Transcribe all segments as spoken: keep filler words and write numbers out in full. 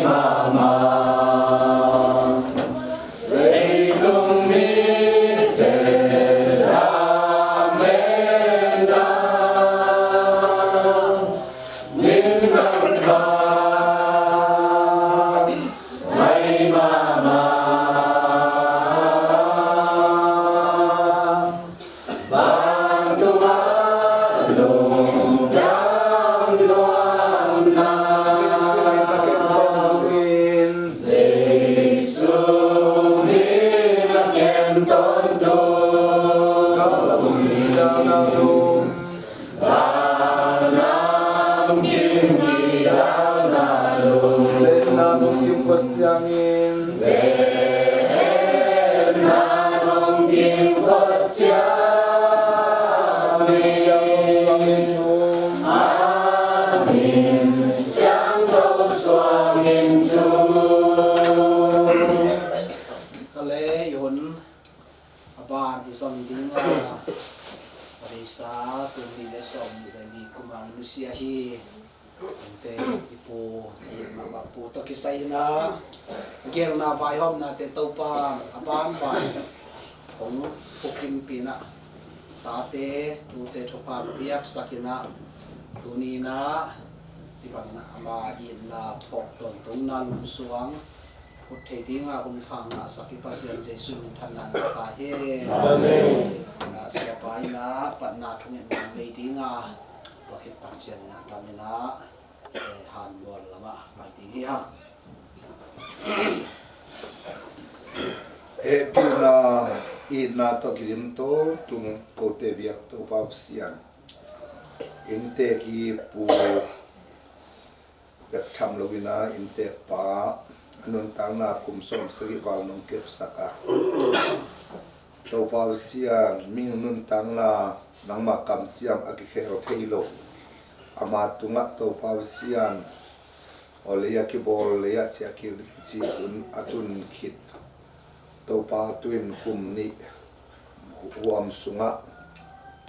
mahmah. Leitung mite lam leh nang, nin nang kha mai mahmah. Vantung ah lungdam nuamna, Jesu min a kem tawntung. Galnam kim kidalna lung. Zehna lungkim koih ciangin. Zehna lungkim koih ciangin. Siangtho suangin thu. A min siangtho suangin thu. Ka lei hun a ban i zon ding a, a beisa tul nih le sawmnih le li kum a nusia hi. Ente i pu, i mama pu tawh kisai in a, gelna vaihawmnate Topa a banban hong phukimpih in a, tate tute thupha piaksak in a, tuni in a, hih bangin a ama itna phawk tawntungna lungsuang phut thei dinga hun pha ngahsak i Pasian Jesu min thanna ngah ta hi. Amen. Na siapa in a patna thungen nang lei dinga, tua khit tak ciangin a dam in a, eh, Hanmual lamah pai ding hi hang. Hehpihna itna tawh kidim tawntung kote biak Topa Pasian, inntek i pu bek tham lo in a, inntek pa a nuntakna kum sawmsagih val nong kepsak a, Topa Pasian, mihing nuntakna nangmah kamciam a kikhel thei lo. Ama tungah Topa Pasian, aw lei a kibawl, lei ah ciah kik ding cih hun a tun khit. Topa, tu in kum nih huam sungah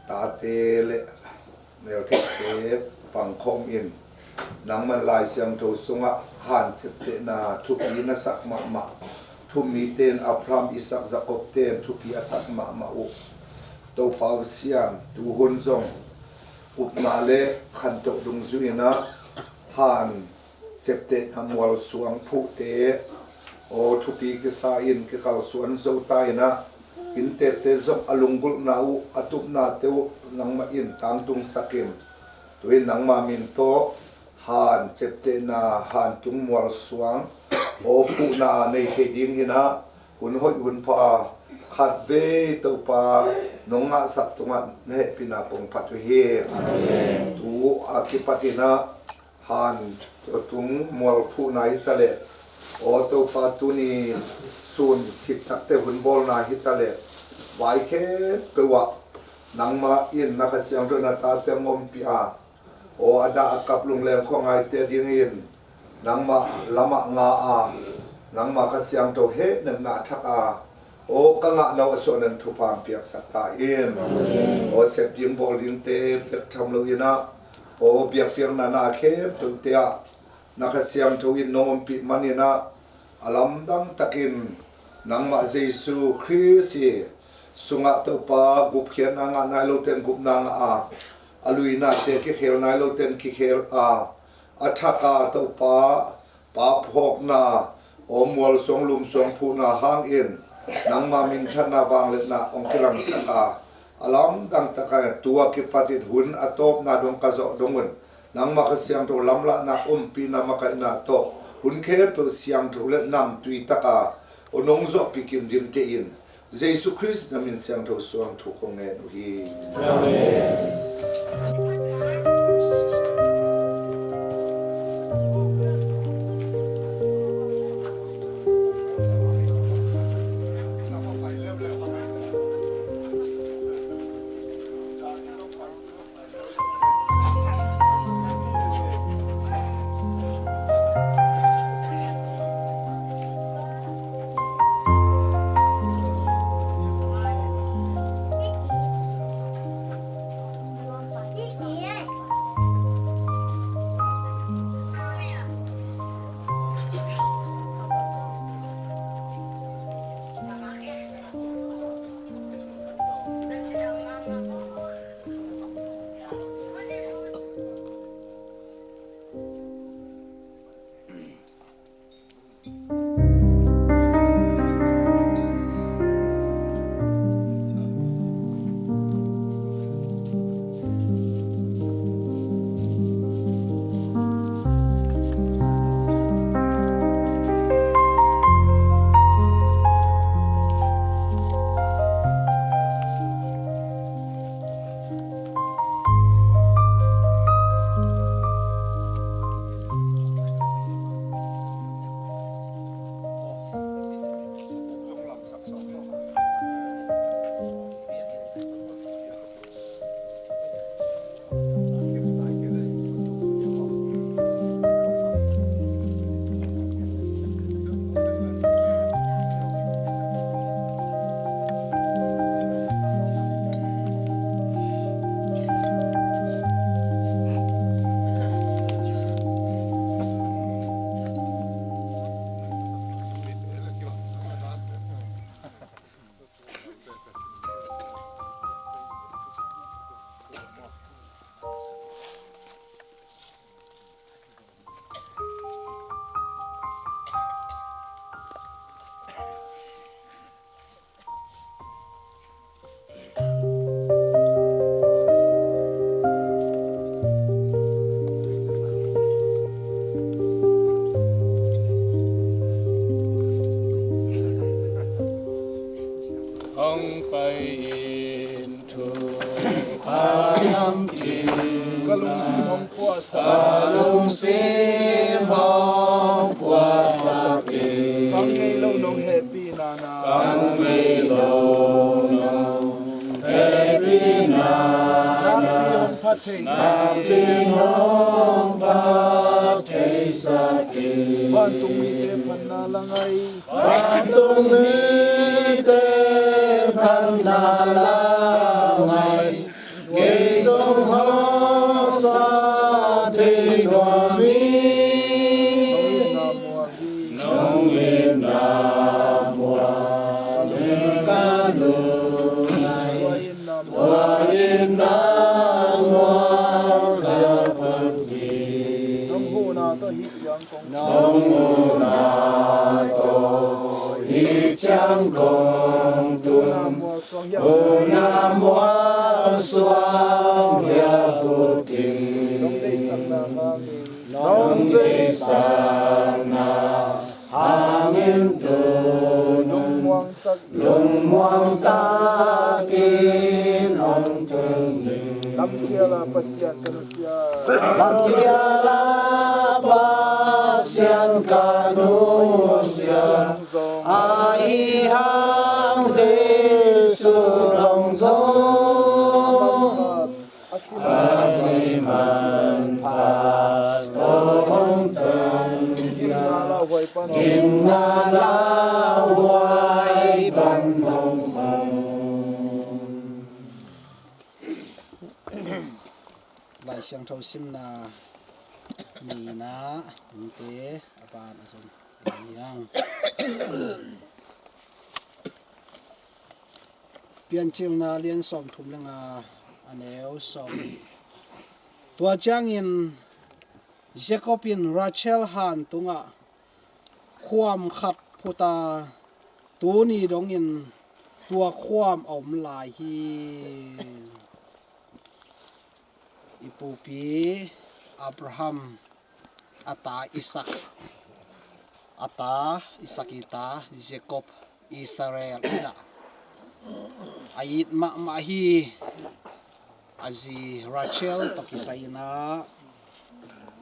tate le meltheihte pangkhawm in, nangman Lai Siangtho sungah han ciaptehna thupi na sak mahmah. Thumite in, Abraham, Isak, Jakob te in thupi a sak mahmah uh. Topa Pasian, tuhun zong upna le khantoh dungzui in a, han ciaptehna mualsuang phuhte aw thupi kisa in kikalsuan zo ta in a, inntekte zong a lunggulhna uh, a tupnate uh nangmah in tangtungsak in, tu in nangma min tawh han ciaptehna, han tung mualsuang aw phuhna nei thei ding in a, hun hoih hun pha khatvei Topa nong ngahsak tungah na hehpihna kong phat uh hi. Tu a kipat in a, han tung mual phuhna hi ta leh, aw Topa, tuni sun khit takte hun bawlna hi ta leh, vai khempeuh ah nangmah in na Kha Siangtho na tate hong ompih a, aw a dah a kap lungleng khuangaite dingin nangmah lamah nga a, nangmah Kha Siangtho hehnemna a thak a, aw ka ngahna uh a suahna in thupha hong piaksak ta in. Aw sep ding bawl dingte bek tham lo in a, aw biakpiakna na khempeuhte ah na Kha Siangtho in nong ompih man in a, a lamdang takin nangmah Jesu Khrist i sungah Topa gupkhiatna ngah nai lote in gupna ngah a, a luinate kikhel nai lote in kikhel a, a thak a Topa, pa phawkna aw mualsuang lumsuang phuhna hangin nangma minthanna vangliatna hong kilangsak a, a lamdang takin tu a kipat in hun a tawpna dong ka zawh dong un, nangma Kha Siangtho lamlahna, ompihna, makaihna tawh hun khempeuh siangtho le namtui taka aw nong zawhpih kim dingte in Jesu Khrist na min siangtho suang thu kong ngen uh hi. Amen. Theisak ding hong phat theisak in. Vantung mite phatna la ngai. Vantung mite phatna la ngai. Kei zong hong sa thei nuam ing. Nong itna muang ka lung nai. Tua itna muang ka phat hi. Nong huhna tawh hih ciang kong. Nong huhna tawh hih ciang kong tun. Huhna mual suang hiap uh ding. Nong deihsakna hangin. Nong deihsakna hangin tun. Lungmuang takin hong tung ning. Lampiala Pasian ka nusia. Lampiala Pasian ka nusia. A i hang Jesu dong zong. A si manpha tawh hong tun. Gimna lauhuai pan hong om. Lai Siangtho simna nihna, nihte a ban a zong. Piancilna lian sawmthum le nga, a neu sawmnih. Tua ciangin Jacob in Rachel han tungah khuam khat phut a, tuni dongin tua khuam a om lai hi. I pupi Abraham, a ta Isak, a ta Isak i ta Jacob, Israel inah a it mahmah hi. A zi Rachel tawh kisai inah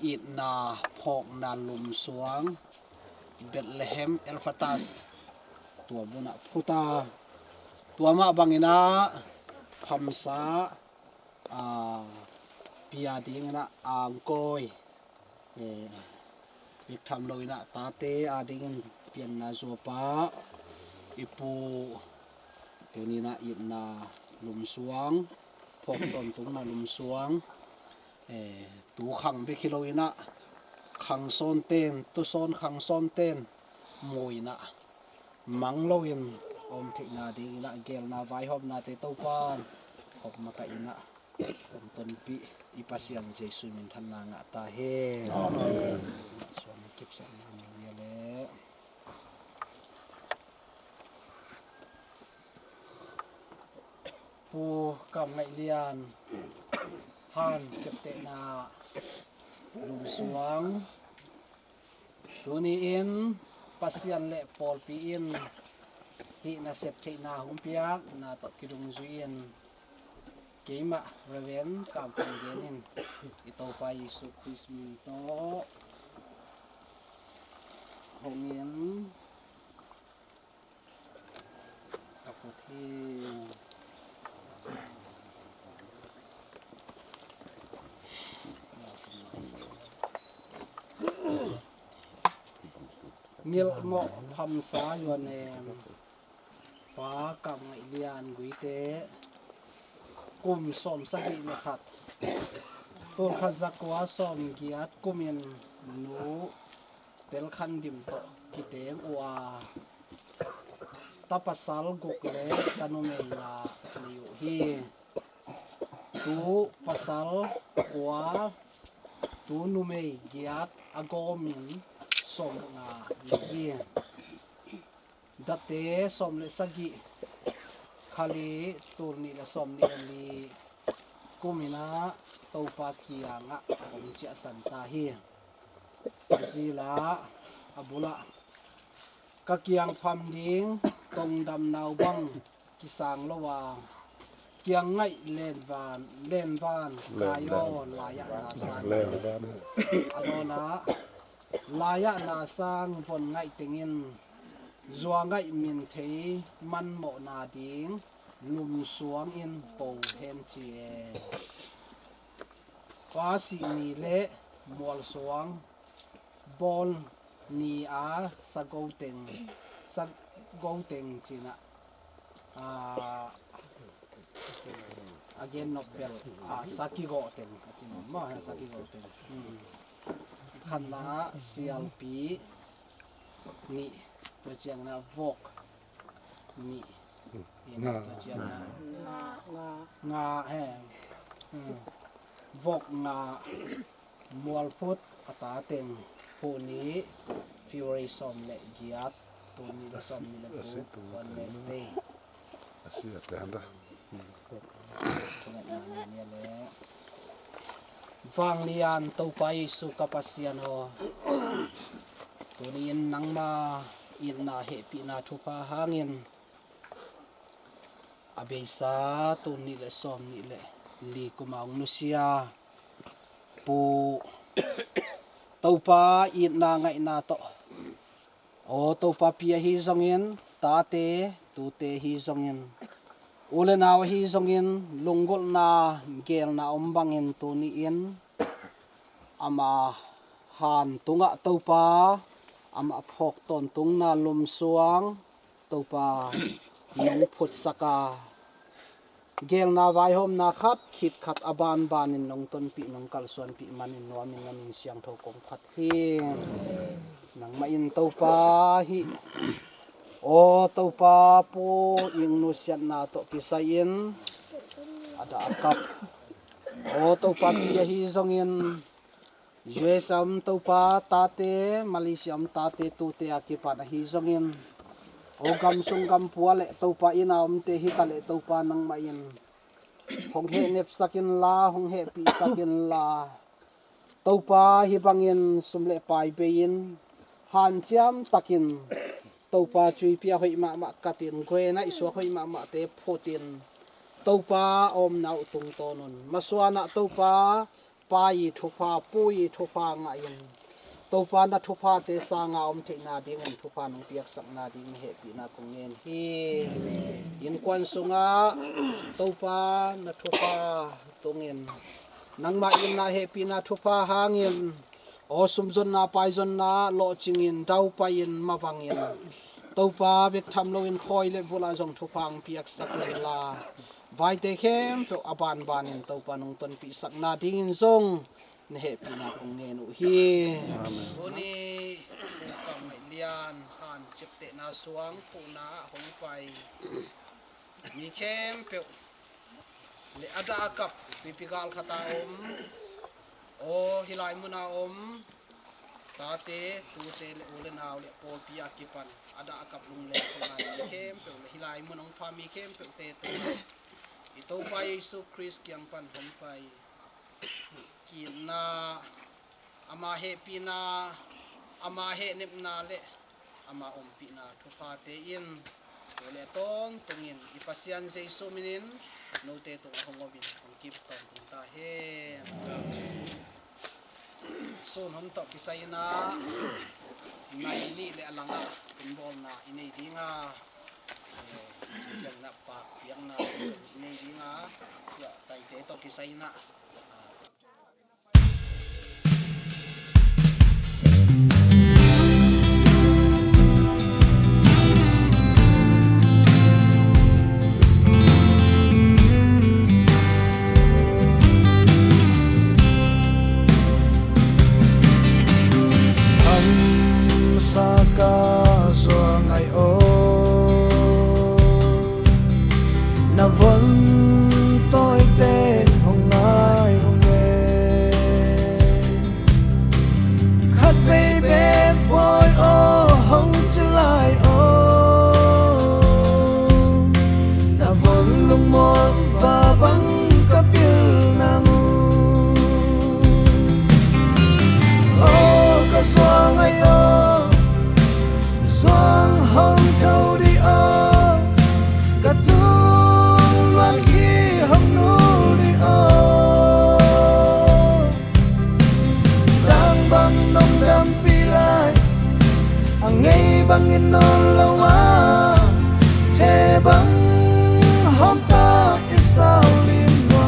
itna phawkna lumsuang Bethlehem Ephrathah tua munah phut a, tua mah bang inah phamsa a, pia ding inah angkawi, eh, biktham lo inah tate a dingin pianna zuapa i pu tuni inah itna lumsuang, phawk tawntungna lumsuang, eh, tu khang bek hi lo inah khang sawnten, tu sawn khang sawnten mu inah mang loin om theihna ding inah gelna vaihawmnate Topan khop makaih inah om tonpih i Pasian Jesu minthanna ngah ta hen. Amen. Suan kipsak ni le Pu Kam Ngaih Lian han ciaptehna lumsuang. Tuni in Pasian le pawlpi in hih nasep theihna hong piakna tawh kidungzui in keimah Reverend Kam Pum Gen in i Topa Jesu Khrist min tawh hong in. Ka kut hi. Milh ngawh phamsa yuanem Pa Kam Ngaih Lian Guite, kum sawmsagih le khat, tulkhat zakua sawmgiat kumin nu Tel Khan Dim tawh kiteng uh a, ta pasal guk le ta numei nga nei uh hi. Tu pasal kua, tu numei giat a gawmin sawmnga nei hi. Date sawm le sagih khali tul nih le sawmnih le li kum inah Topa kiangah hong ciahsan ta hi. A zilah a bulah ka kiang pham ding tongdamna uh bang kisang lo a, kiang ngaih lenvan, lenvan kai aw, lai-ah na sang. A dawnah lai-ah na sang von ngaih tengin zua ngaih min thei manmawhna ding lumsuang in po hen ci e. Pasih ni le mualsuang bawl ni a sagoteng, sagoteng cinah, a, a gen nop bel, a, sakigawhteng a cin maw, sakigawhteng. Hmm. Khatna ah sialpi nih, tua ciangin ah vok nih. Ina, tua ciangin ah nga, nga he. Hmm. Vok nga mualphut a tateng, puni February sawm le giat, tuni le sawm ni le guk, Wednesday. Vanglian Topa Jesu ka Pasian aw, tuni in nangma itna hehpihna thupha hangin a beisa tuni le sawm ni le li kuma hong nusia Pu Topa itna ngaihna tawh, aw Topa pi ahi zongin, tate tute hi zongin, u le nau ahi zongin, lunggulhna gelna om bangin tuni in ama han tungah Topa, ama phawk tawntungna lumsuang Topa nong phutsak a, gelna vaihawmna khat khit khat a banbanin nong tonpih, nong kalsuanpih manin nuamin na min siangtho kong phat hi. Nangmah in Topa hih, aw Topa Pu Ing nusiatna tawh kisai-in a dah a kap, aw Topa pi ahi zongin, U S A om Topa tate, Malaysia om tate tute a kipan ahi zongin, aw gam sung gam pua le Topa inn a omte hi ta le Topa nangmah in hong hehnepsak inla, hong hehpihsak inla, Topa hih bangin sum le pai bei-in hanciam takin Topa cuipi a hoih mahmah katin, guan a i suak hoih mahmahte phutin, Topa a omna uh tungtawn un masuanah Topa, pa i thupha, pu i thupha ngah in, Topa na thuphate sanga om theihna dingin thupha nong piaksakna ding na hehpihna kong ngen hi. Innkuan sungah Topa na thupha tungin nangmah itna hehpihna thupha hangin, aw sumzonna paizonna lawhcingin, daupai-in, mavangin, Topa bek tham loin khawi le vulh ah zong thupha hong piaksak inla, vaite khempeuh a banbanin Topa nong tonpihsakna dingin zong na hehpihna kong ngen uh hi. Amen. Tuni Pu Kam Ngaih Lian han ciaptehna suang phuhna ah hong pai mi khempeuh le a dah a kap, tuipi gal khat a om, aw hih lai mun a om tate tute le u le nau le pawlpi a kipan a dah a kap lungleng thungai mi khempeuh le hih lai mun hong pha mi khempeuhte tungah i Topa Jesu Khrist kiang pan hong pai ki-itna, ama hehpihna, ama hehnepna le ama ompihna thuphate in tu le tawntungin i Pasian Jesu minin note tungah hong omin hong kip tawntung ta hen. Sun hun tawh kisai-in ah nai nih le a langah tunbawlna i nei ding a, eh, ciangin ah pakpiakna i nei ding a, tua taite tawh kisai-in ah, ah, Hamsa ka Zuang Ngaih aw, na von tawite hong ngai hong e. Khatvei bek bawi aw hong ci lai aw, na von lungmuang va bang ka pil nang. Aw ka Zuang Ngaih aw, zuang hong tho dih aw, ka tung luan hi hong nul dih aw. Dang bang nong dampih lai, a ngei bangin nawn lo a, the bang hawmtak i sau lim a.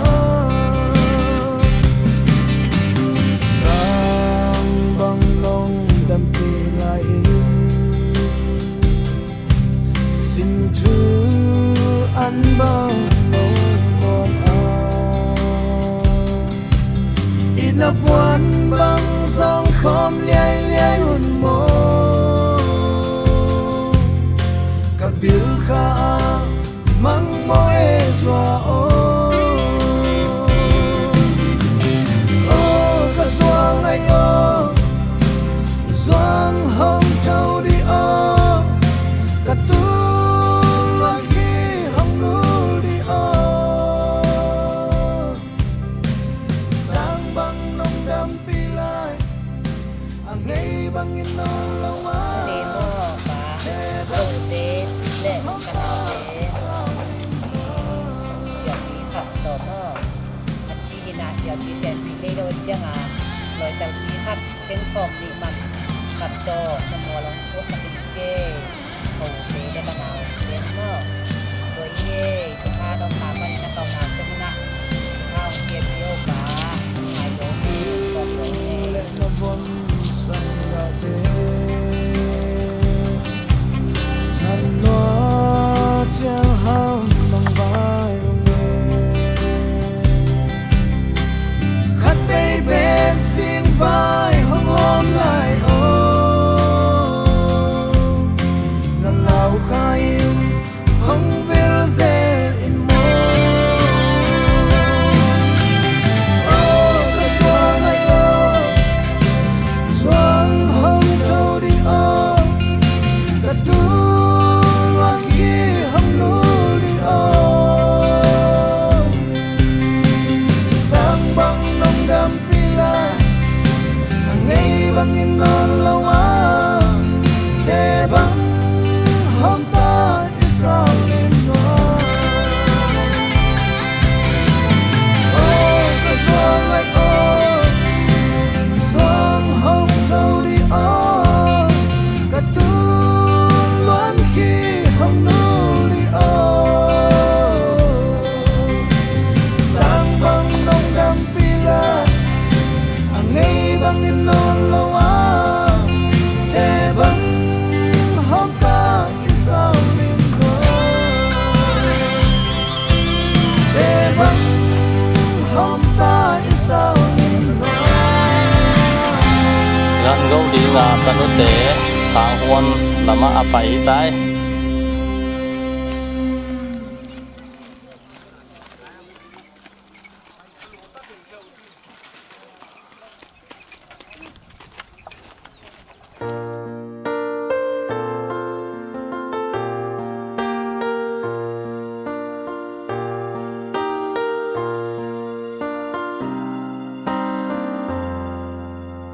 liailiai un maw? Ka bil kha a mang maw e Zua aw? Aw ka Zua ngai aw, Zuang hong tho dih aw, ka tul luan hi hong nul dih aw. Tang bang nong dampih lai, a ngei bangin nawn lo a. Tuni maw pa, lote le ka naute, siapi khat tawh maw, a ci hi na siapi, siapi lei lo ciang a, loitalpi khat, teng sawm nih man khat tawh na mual hong puaksak in ci e. Ko te le ka nau te maw. Tua hi e, tua kha nong na panin a kau na te hun ah, tua kha hong piapi o ka, ngai lo hi, kawm lo hi. Nan nua ciang ham nong vai ung e. Khat vei pen sing vai hong hawm lai aw. Na lau kha in hong vil zel in maw? Aw ka Zuang ai aw, Zuang hong tho dih aw, ka tul luan hi hong nul dih aw. Tang bang nong dampih lai, a ngei bangin nawn lo a, te bang hawm ta i sau lim nua. Aw ka Zuang ai aw, Zuang hong tho dih aw, ka tul luan hi hong nul dih aw. Tang bang nong dampih lai, a ngei bangin nawn lo a, te bang hawm ta i sau lim nua. Te bang hawm ta i sau lim nua. Gan go ding a ka nute Sang Huan lamah a pai hi tai.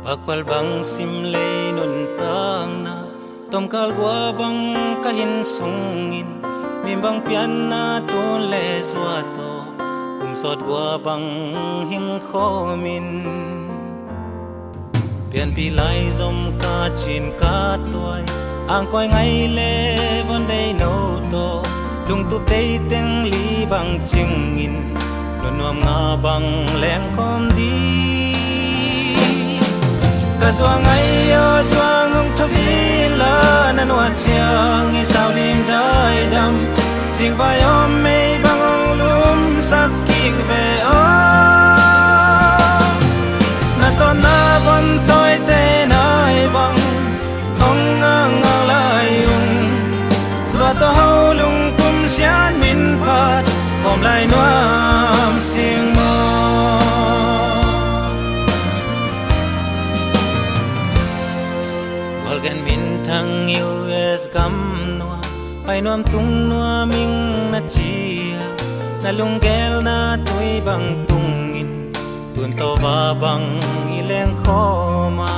Pakpal bang sim lei nuntakna, tomkal gua bang ka inn sungin, mi bang pianna tun le zua tawh, kum sawt gua bang hing khawmin. Pianpih lai zom ka cin ka tuai, angkuai ngai le von dei no tawh, lungtup tei teng li bang cingin, nunuam nga bang lengkhawm ding. Ka Zuang ai aw, Zuang hong tho in la, na nuat ciang i sau lim daidam, zingvai om mei bang hong lumsak kik ve aw. Na sawtna von tawite nai bang hong ngakngak lai ung, zua tawh ho lungpum sian min phat, hawm lai nuam sing maw. Gualgen minthang U S gam nua, pai nuam tung nuam ing na ci a, na lunggelna tui bang tungin, tun tawh va bang i lengkhawm a.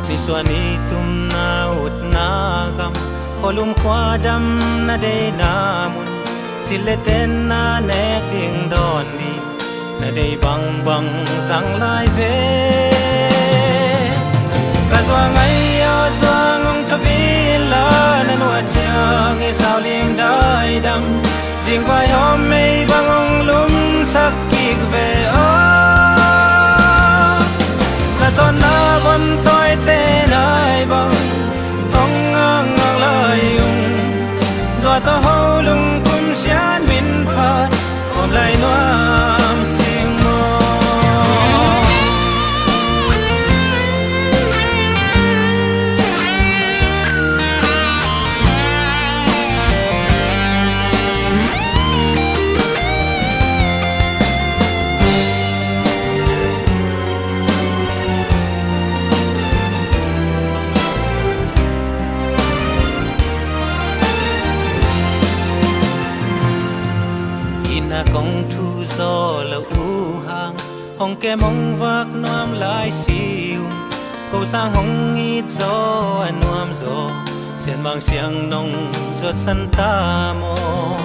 Nisuan i tumna utna gam, khualum khuadam na deina mun, silh le tenna nek ding dawn ding, na dei bangbang zang lai ve. Ka Zuang ai aw, Zuang hong tho in la, na nuat ciang i sau lim daidam, zingvai om mei bang hong lumsak kik ve aw. Na sawtna von tawite nai bang hong ngakngak lai ung, zua tawh ho lungpum sian min phat, hawm lai nuam sing maw. Hong kem hong vak nuam lai si ung, ko sang hong it zaw a nuam zaw, Sianmang siang nong zuatsan ta maw?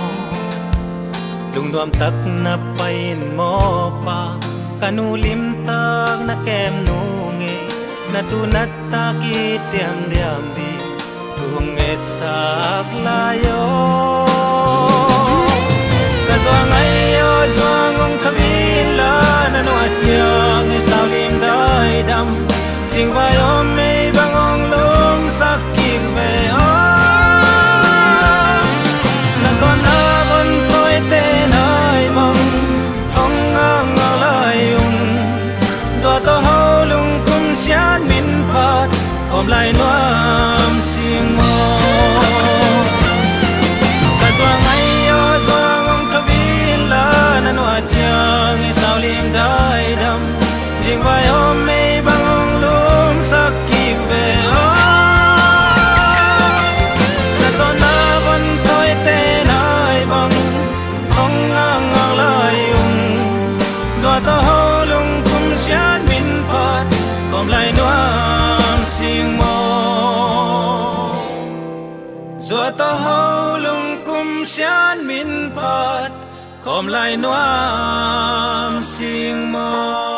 Lungnuam tak na pai in maw pa, ka nu limtak na kem nu ngei, na tu na tak i tiam diam dih, tu hong etsak lai aw. Ka zuang ai aw, zuang hong thamin la, na nuah ciang i sau lim daidam, singvai om mei bang hong lumsak kik ve aw. Na zuan na von tawite nai bang hong ngakngak lai ung, zua tawh ho lungkum sian min phat khawm lai nuam sing maw? Ka zuang ai aw, zuang hong thamin la, na nuah ciang i sau lim daidam, singvai om mei bang hong lumsak kik ve aw. Na zuan na von tawite nai bang hong ngakngak lai ung, zua tawh ho lungkum sian min phat khawm lai nuam sing maw? Zua tawh ho lungkum sian min phat khawm lai nuam sing maw?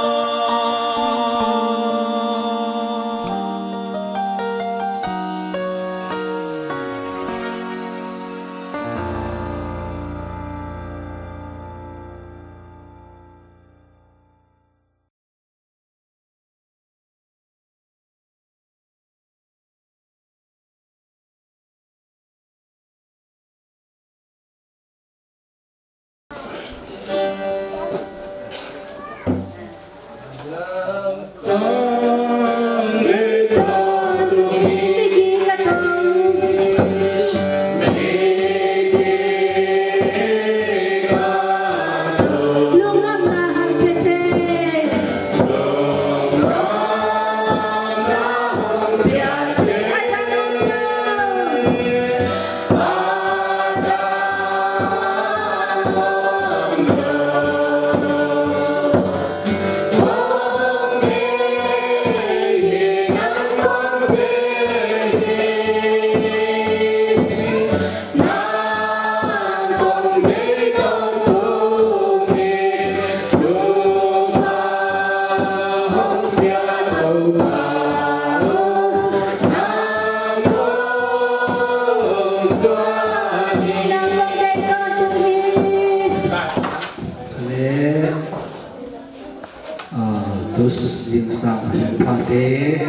Ah, tu zingsang phate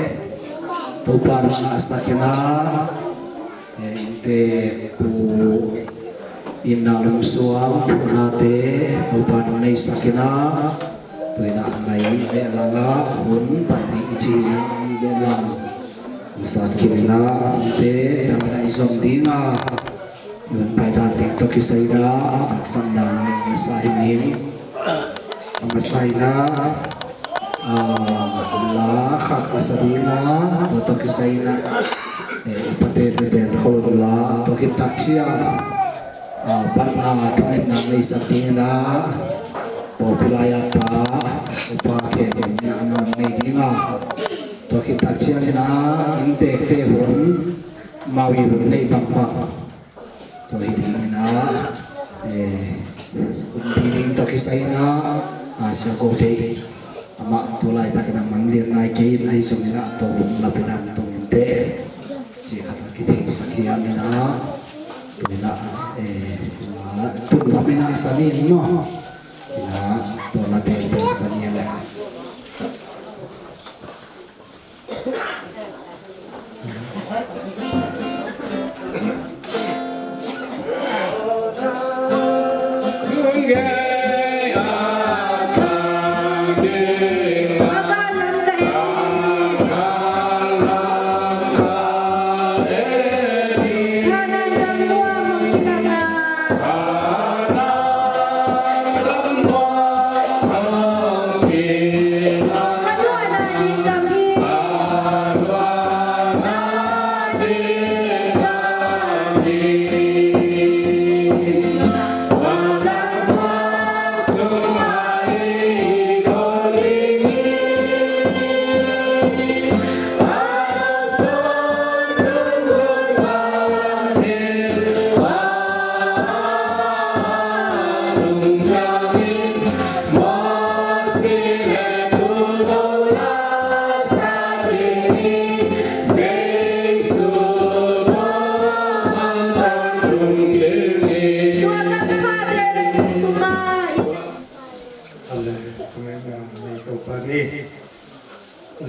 Topa nong ngahsak in ah, eh, innte Pu Inn Nau Lum Suang, Pu Nate, Topa nong neisak in ah, tu in ah nai nih le lang ah hun pan nih i ci in ah, nih le lang sat khin in ah, innte dang in ah i zom ding a, i hun paidan ding tawh kisai in ah, saksan dan a masa hi ning. A masa in ah, ah, la khat a sa ding a, tua tawh kisai in ah, eh, upate peten kholun la, tua khit tak ciang, ah, batna thungetna neisak ding in ah, pawlpi lai-at pa, upa khen in ah, a man nei ding a, tua khit tak ciang in ah, inntekte hun, mau i hun neih bangbang. Tua hi ding in ah, eh, hun ding tawh kisai in ah, ah, Sia Ko Deih, amah tu laitak in ah man lian nai kei in, ahi zongin ah tua hun lap in ah tung in teh, cih khat a kitheisak hiam in ah, tu in ah, eh, la, tun lam in ah sa ni maw, in ah, tua la teng teng sa ni leh.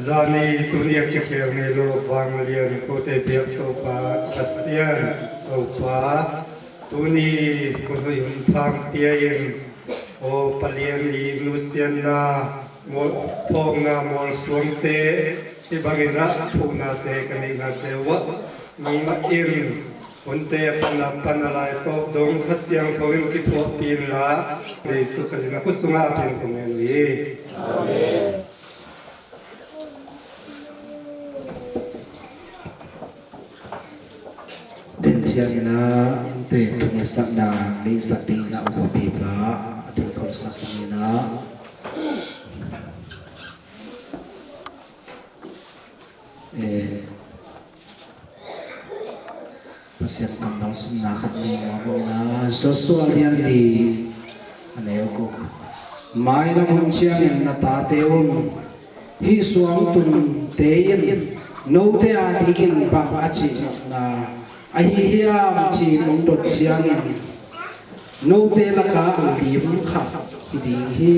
Zani tuni a kikhel ngei lo vanglian kote biak Topa, Pasian Topa, tuni hun hoih hun thang pia in, aw Palian i nusiatna, mual, phawkna mualsuangte, hih bangin a phuhnate ka neihnate uah nungah in, hunte a pan a pan a lai tawp dong Kha Siangtho in kithuahpih inla, Jesu Khazih na khut sungah a piang kong ngen uh hi. Amen. Tua ciangin ah innte thungetsak ding, dingsak dingin ah upapipa a dingkholsak dingin ah, eh, Pasian kammal simna khat nei nuam ing ah, Joshua lian li a neu guk. Mailam hun ciangin na tate un hih suangtumte in note adingin bang a cih nopna ahi hiam ci-in hong dot ciangin, note lakah lim khat hi ding hi.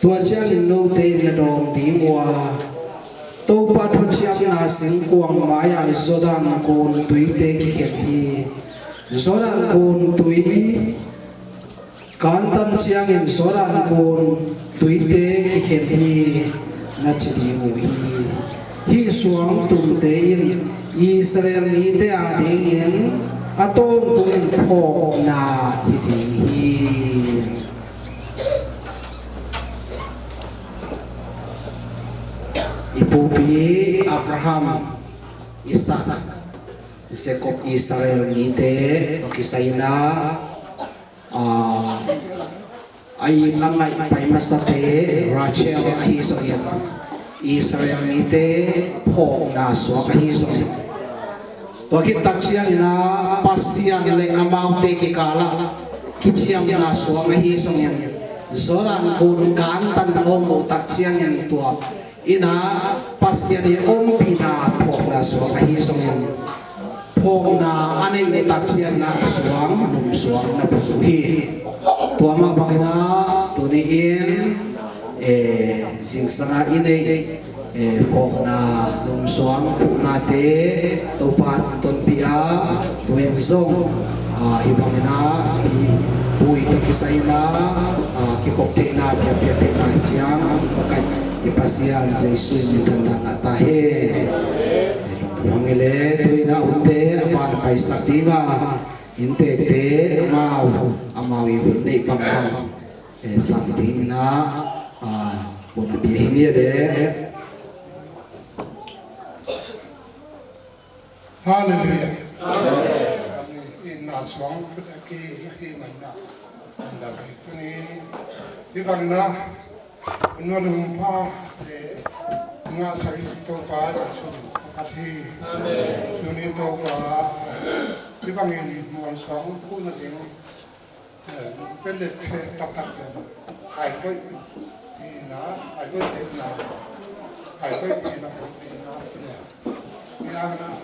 Tua ciangin note in na dawng ding uh a, Topa thuciamna singkuang mai-ah Jordan gun tuite kikhen hi. Jordan gun tui kantan ciangin Jordan gun tuite kikhen hi, na ci ding uh hi. Hih suangtumte in Israel mite adingin a tawntungin phawkna hi ding hi. I pupi Abraham, Isaac, Jacob, Israel mite tawh kisai in ah, a it a ngaih pai masate Rachel ahi zongin, Israel mite phawkna suak ahi zongin, tua khit tak ciangin ah Pasian le amaute kikalah kiciamna suak ahi zongin, Jordan gun kantan a om uh tak ciangin tua in ah Pasian i ompihna phawkna suak ahi zongin, phawkna a neih uh tak ciangin ah suang, lum suang na put uh hi. Tua mah bangin ah tuni-in, eh, zingsang a i neih, eh, phawkna, lum suang puhnate Topa in tonpih a, tu-in zong, ah, hih bangin ah pi, pu-i tawh kisai in ah, ah, kikhop theihna, biakpiak theihna hi ciang, Pakai i Pasian Jesu in minthanna ngah ta hen. Hong hi leh tu-in ah hunte a ban paisak ding a, inntekte amau, amau i hun neih bangbang, eh, zang dingin ah, ah, hun a pia hi ni a leh. Halleluiah. Amen. Itna suang put a ki, a ki manna. Tuni hih bangin ah, hun nuam hun pha, eh, ngahsak i Topa Jesu a phat hi. Amen. Tuni Topa, hih bangin mualsuang phuhna ding, eh, pia le pia taktak ding, haihoih pihna, haihoih pihna, haihoih pihna, pihna, pihna. Hih hangin ah,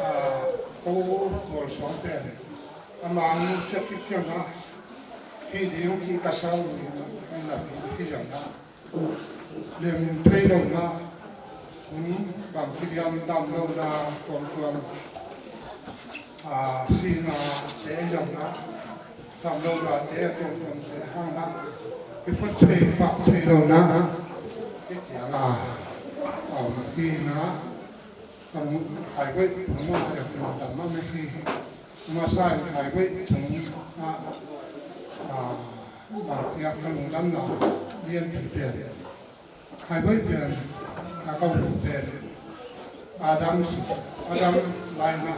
ah, ko mualsuang pen, a mang siak kik ciangin ah, hih ding hih ka sa uh hi, hih na, hih ciangin ah, lem thei lo na, hun bang ci diam dam lo na, tuamtuam, ah, sihna te ciangin ah, dam lo na te tuamtuam te hang na, i phut thei, pah thei lo na, hih ciangin ah, ah, hih na, Kan haihoih phung mah a yak in dam mah mah hi. Masa in haihoih phung ah, ah, bangtiak ka lungdamna lianpi pen, haihoih pen, ka kauhlu pen, Adam, Adam laina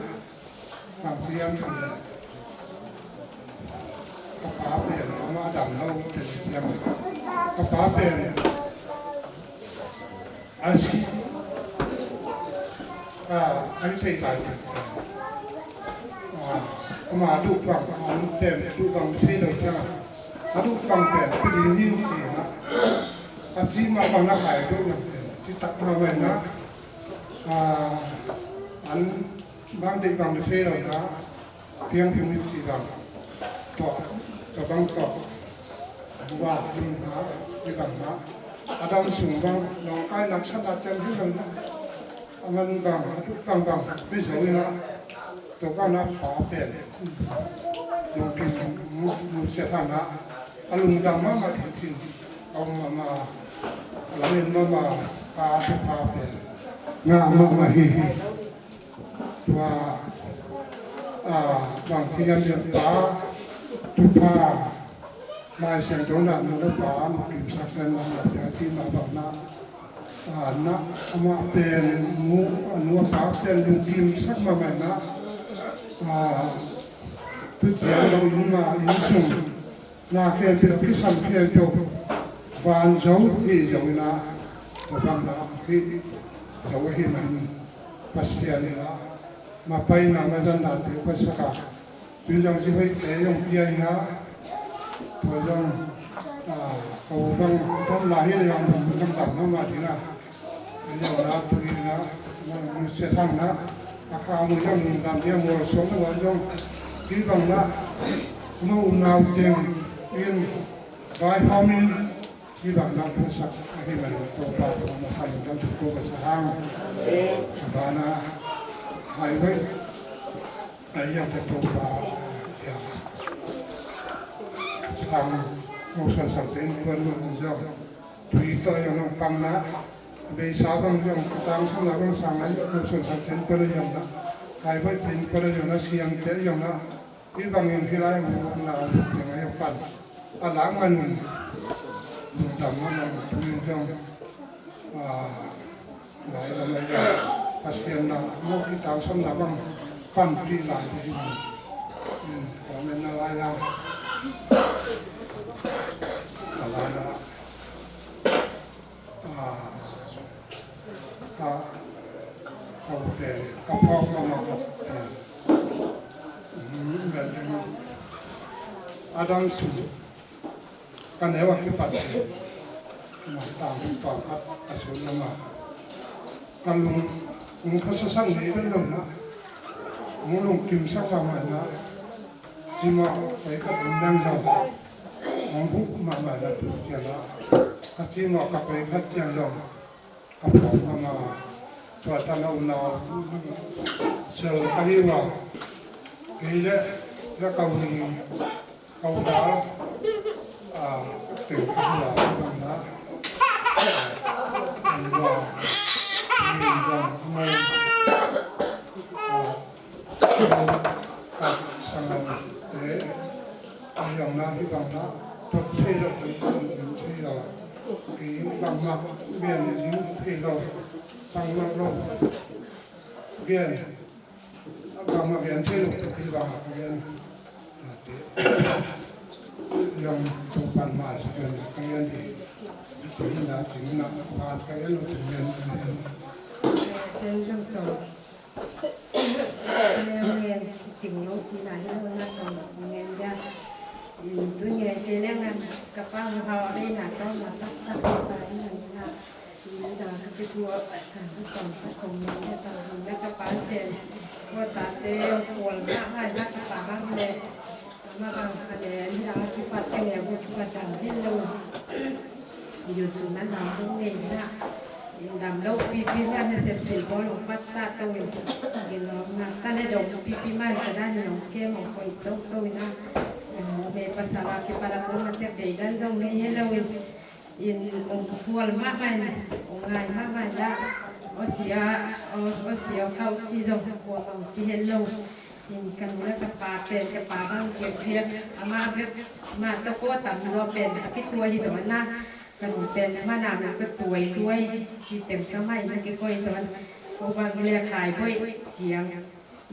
bangtiak ka pa pen, ama dam lo pen tiang ka pa pen, a si, a, a i thei lai pen, a, ama duh bang, a om pen duh bang thei lo ciang a, a duh bang pen pili hi ci na, a ci mah bang na hai duh bang pen ci tak mah mai na, A, an bang deih bang thei lo na, piang piang mi ci bang tawh, tua bang tawh, wa lim na, mi bang na, a dam sung bang, nawngkai nak sa na tiang hi lo na, a man bang, a tuk bang bang, mi zo ina, tua bang na pa pen, lungkim mu, mu sia thang na, a lungdam mahmah ding cin, a um mahmah, a lamin mahmah, pa, pa pen, ngah mahmah hi. Tua, a, bang ti an lian pa, tu pa, mai siang dona, nuna pa, mu kim sak len na, na, pia ci ma bang na, a, na, ama pen, mu, a, nua pa pen, lungkim sak ma mai na, a, tu ciang lo in ma, in sung, na khempeuh, kisam khempeuh, van zo hi zo ina, tua bang na hi zo hi man, Pasian ina, mapaina, mazanna te pasak a, tui zong si hoih te zong pia ina, tua zong, a, ko bang, dam la hi le zong, dam dam ma ma ding a. Tua na, tu ina, na, nu sia thang na, a kha mu yang lungdam dia mual suang na wan zong, ti bang na, ma u nau teng, in, vai hom in, ti bang na, pu sak, a hi man, to pa, to ma sa lungdam, tu ko ba sa hang. Sa ba na, hai wai, a yang ta to pa, ya. Sang, ko san sang ten, kuan man zong. Tui tawh a yong nong pang na, a beisa bang yong, tang sang na bang sang na, yong nong suan sang ten kuan a yong na, kai bai ten kuan a yong na, siang te a yong na, i bang in hi lai mu na, teng a yong pan. A lang man un, mun dam man un, tui yong, a, lai lam a yong, a siang na, mo ki tang sang na bang, pan tui lai te hi mun. In, ko men na lai a. A lai a. A, ka, ka ute, ka phawk ka ma ka ute. Mm, ka ding. Adam su. Ka neu a kipat. Ma tang pa khat ka su na ma. Ka lung, lung ka sa sang nei ben lo na. Lung lung kim sa sa ma na. Cimawh ka pei khat in nang zong hong huh mahmah na tu ciangah, ka cimawh ka pei khat ciang zong ka phawk mahmah. Tua tan a unau sel ka hi uh a, kei le ka kau ning, kau dal, a, teng ka hi uh a, bang na, an ua, ning bang mai, a, Sanggam te, a hiang na hi bang na, tok thei lo, thei lo. Hi bang ma, bian ning thei lo, bang ma lo. Bian, bang ma bian thei lo, hi bang ma bian. Yang tu pan ma sa bian, bian di. Bian na, bian na, bian na, bian na. Bian na, bian na. Ngen, ngen, cing lo ci na hi lo na tong ngen dia. Tun ngen ke leng an ka pa hau a bei na tong na tak tak ka pa hi na. Ina ka pe tua ka tong ka tong ngen dia tong na ka pa te. Ko ta te kual na hai na ka pa hang le. Ama bang ka le ni a kipat ka le bu kipat dam hi lo. Yu su na lam bu ngei na. Dam lo pipi na ne sem sil bol lo pat ta to in. Gin lo na ka le dong pipi man ka dan lo ke mo koi to to in na. Me pasal a kipat a ko ma tek dei dan dong ne ye lo in. In ong kual mahmah in, ong ngai mahmah in dah. Aw sia, aw, aw sia, aw khauh ci zong kuamah ong ci hen lo. In ka nu le ka pa pen, ka pa bang kiak kiak, amah bek mah tawh ko tam zaw pen a kituai hi zaw na. Ka nu pen mah na bek ka tuai tuai ci teng ka mah in a kikoih zaw. Ko bang hi le khai boih ciang.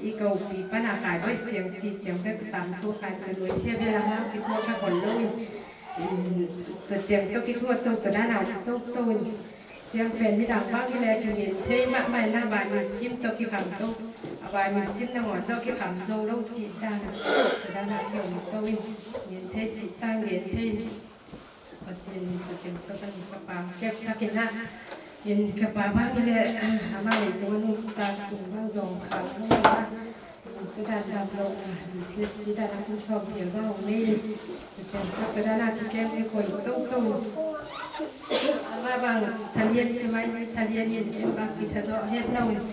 I ka upi pan a khai boih ciang ci ciang bek tam thu khai ka nuai sia bel a hang kithua ka hol lo in. Tua tiang tawh kithua to, tua dan a um to to in. Siang pen nidang bang hi le kingen thei mahmah in a bai min cim tawh kikham to. A bai min cim nangawn tawh kikham zo lo cih dan a. Tua dan a kiom to in. Ngen thei cih dan ngen thei in. Pasian in tua tiang tawh ka nu ka pa kepsak in a. In ka pa bang hi leh, amah leitung a nungta sung bang zong khang lo a, in tua dan dam lo a, in piat ci dan a kum sawm pial bang hong nei in, tua dan a kikem hi koi toto. Amah bang thalian ci mai, thalian in, in bang kitha zo het lo in.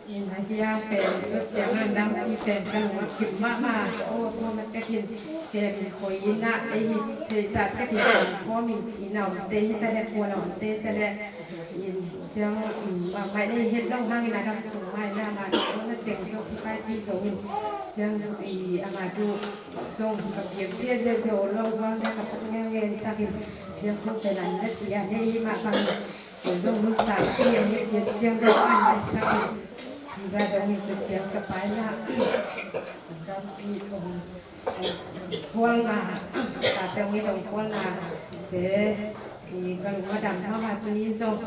In a hia pen tua ciang a lampi pen ka lung kim mahmah. Aw, tua matek in kem in khoi in ah, ei hi theihsa tek in kawm in i na omte hi ta leh, kua na omte ta leh. In ciang, um, mahmah ei het lo hangin a dam sung mai na ma na teng zong kaipi zo in. Ciang i ama du zong ka piak ziazia zo lo vang na ka puk ngeungeu takin piak tung pen an na ti a nei mah bang. Kei zong nuntak kei a misiat ciang dong an maisak in, ci za dong in tua ciang ka pa in ah, lampi hong khualna, tate hong it hong khualna te, i ka lung a dam mahmah tuni zong,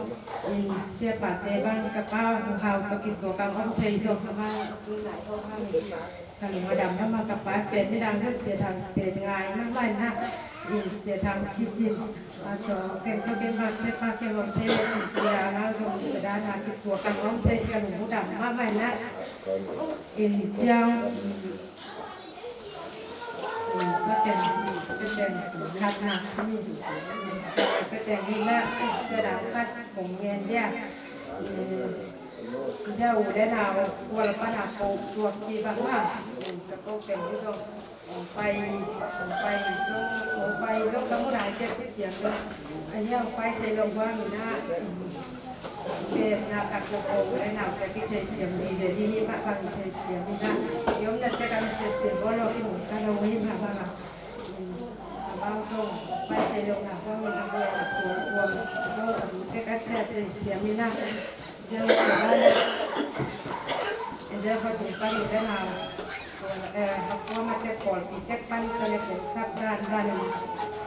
in siapate bang ka pa Hu Hau tawh kituak a om thei zong, amah tu nai hong hang in. Ka lung a dam mahmah ka pa pen midang zong Sia Thang pen ngai mahmah in ah, in Sia Thang cicin a tawh ken tua ken bang Sia Pa kiang om thei le cin cia a lau zong ka dan a kituak ka om thei ka lung a dam mahmah in ah, in ciang, in ka teng, ka teng khat na ci, ka teng ni na, Sia Thang khat kong ngen dia. Tua u le nau kual pan a ko tuak ci bang a, ka ko teng hi zong hong pai, hong pai zong, hong pai zong ka mu lai tek ci ciang zong. A hia hong pai thei lo bang in ah, pen na ka ko ko u le nau tek ki thei siam hi ve, hi hi mah bang thei siam hi na. I omna tek a na siam siam bawl lo ki mu ka lo hi mah bang a. Amau zong pai thei lo na, hong in a hong a tuam tuam zong a bu tek a cia thei siam in a. Ziau ka bang ziau ka sung pan in a hau. Eh, a kuama tek pawlpi tek pan ka le kong sap dan dan in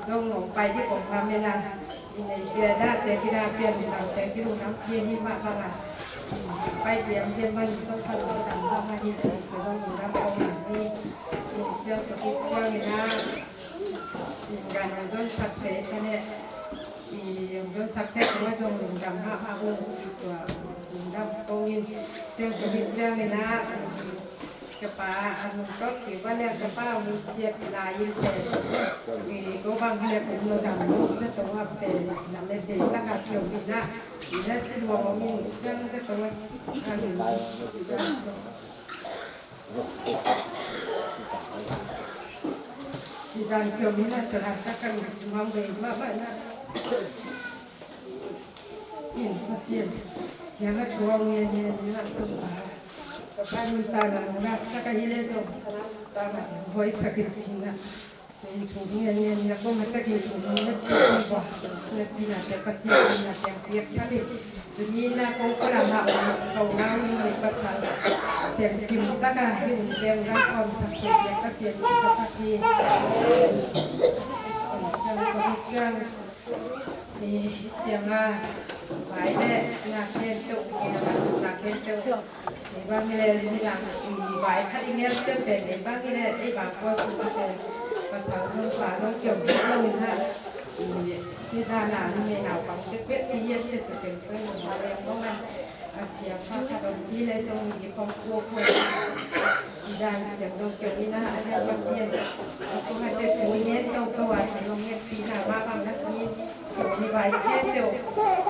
zong nong pai di kong ngam in a. I nei cia da tek in a pian in a tek in a ngam pian hi mah bang a. Pai pian pian man zong ka lo dam bang a hi ci ka zong in a kong in hi. In ciau ka kit ciau in a. Gan hong zon sakte ka ne, i hong zon sakte ka zong lungdam mahmah ung ci tua lungdam kong in siang tua hi ciang in ah ka pa a nung tawk ki va le ka pa hong siat lai in te i ko bang hi le kum lo dam lo ka tong a pen lam e bei tak a kiom in ah i na si luang hong in ciang ka tong a hang in. Sidan kiom hi na, tua tak a lungsim hong bei mahmah na. In Pasian kiang a thu hong ngen ngen na tung a. Ka pa nuntakna nungak tak a hi le zong ka nuntakna hoih sak in ci na. Thu ngen ngen na kong a takin thu ngen na pi bua na pi na te Pasian na te piak sak in. Tuni na kong kula ma ong kong na ong ni pasal. Tem kim taka hi un tem ga kong sak te piak Pasian ni ka sak hi. Kong siang kong siang. Ni siang a vai le na ken tu na ken tu. Ei bang hi le midang i vai khat i ngel cian pen ei bang hi le ei bang kua sung a pen pasal nong pa nong kiom hi lo in ha. I hita na numei naupang te pet i hian cian te pen pen nong ma leng nong an a sia kha khat om hi le song i kong kua kua sidan siang nong kiom hi na a hian Pasian a kong a te tu i ngen to to a nong ngen pi na ma bang na pi. Ni vai khempeuh,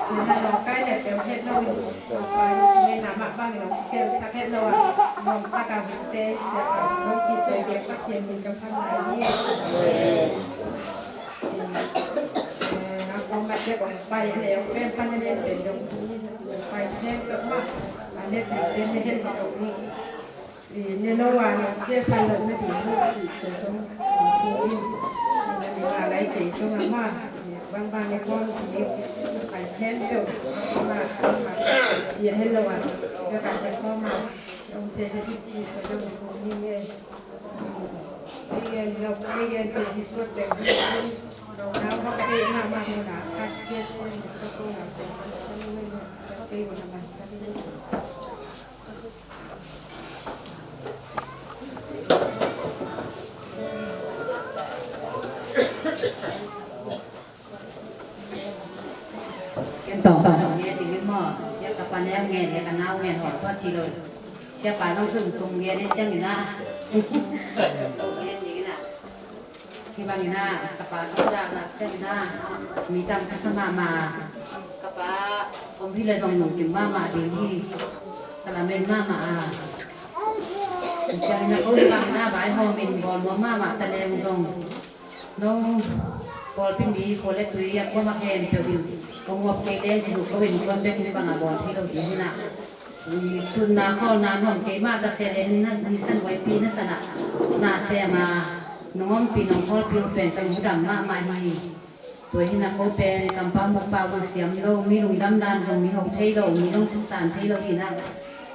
sihna lawngkai le peuh het lo in, Topa ngeina mah bangin hong kipelsak het lo a, nuam taka hunte, siapa hong kipia biak Pasian min ka phat lai hi. Eh, a kong a tek hong pai le hong pem pan a lian pen dong hi, hong pai khempeuh mah, a lian pen ne het lo hi. I ne lo a nong ciahsan loh nading uh cih tua zong kong thu in, i na ding a lai kei zong a ma, bangbang ne kawm ding, pai khempeuh ma, ma ciah hen lo a, ka ka ne kawm a, nong thei nading cih tua zong kong thu in nge. Ei gen lo, ei gen cih hi suat teng hi, nong nau bak ei ma ma hu na, ka ciahsan loh ka ko na, ka ko na, sa kei hu na man sa kei. Ken tawng tawng tawng nge ting nge Nau ngen hawm tua ci lo. Siapa zong tung tung lian e ciangin ah. Lian dingin ah. Hih bangin ah ka pa ka dak nak ciangin ah. Mi tam ka sa mahmah. Ka pa om hi le zong lungkim mahmah ding hi. Ka lamen mahmah ah. Ciangin ah ko hih bangin ah vaihawm in bawl nuam mahmah ta leng zong. No pawlpi mi khual le tui a kuamah khempeuh in kong uap kei leng ci duh ko in kuan bek in bangah bawl thei lo ding hi na. Tunna khawlna nuam kei mah ta se leng na nisan buaipi na sanah na sem a nong ompih nong khawlpih uh pen ka lungdam mahmah hi. Tua hi na ko pen kampau mukpau zong siam lo, mi lungdam dan zong mi ho thei lo, mi zong sisan thei lo hi na.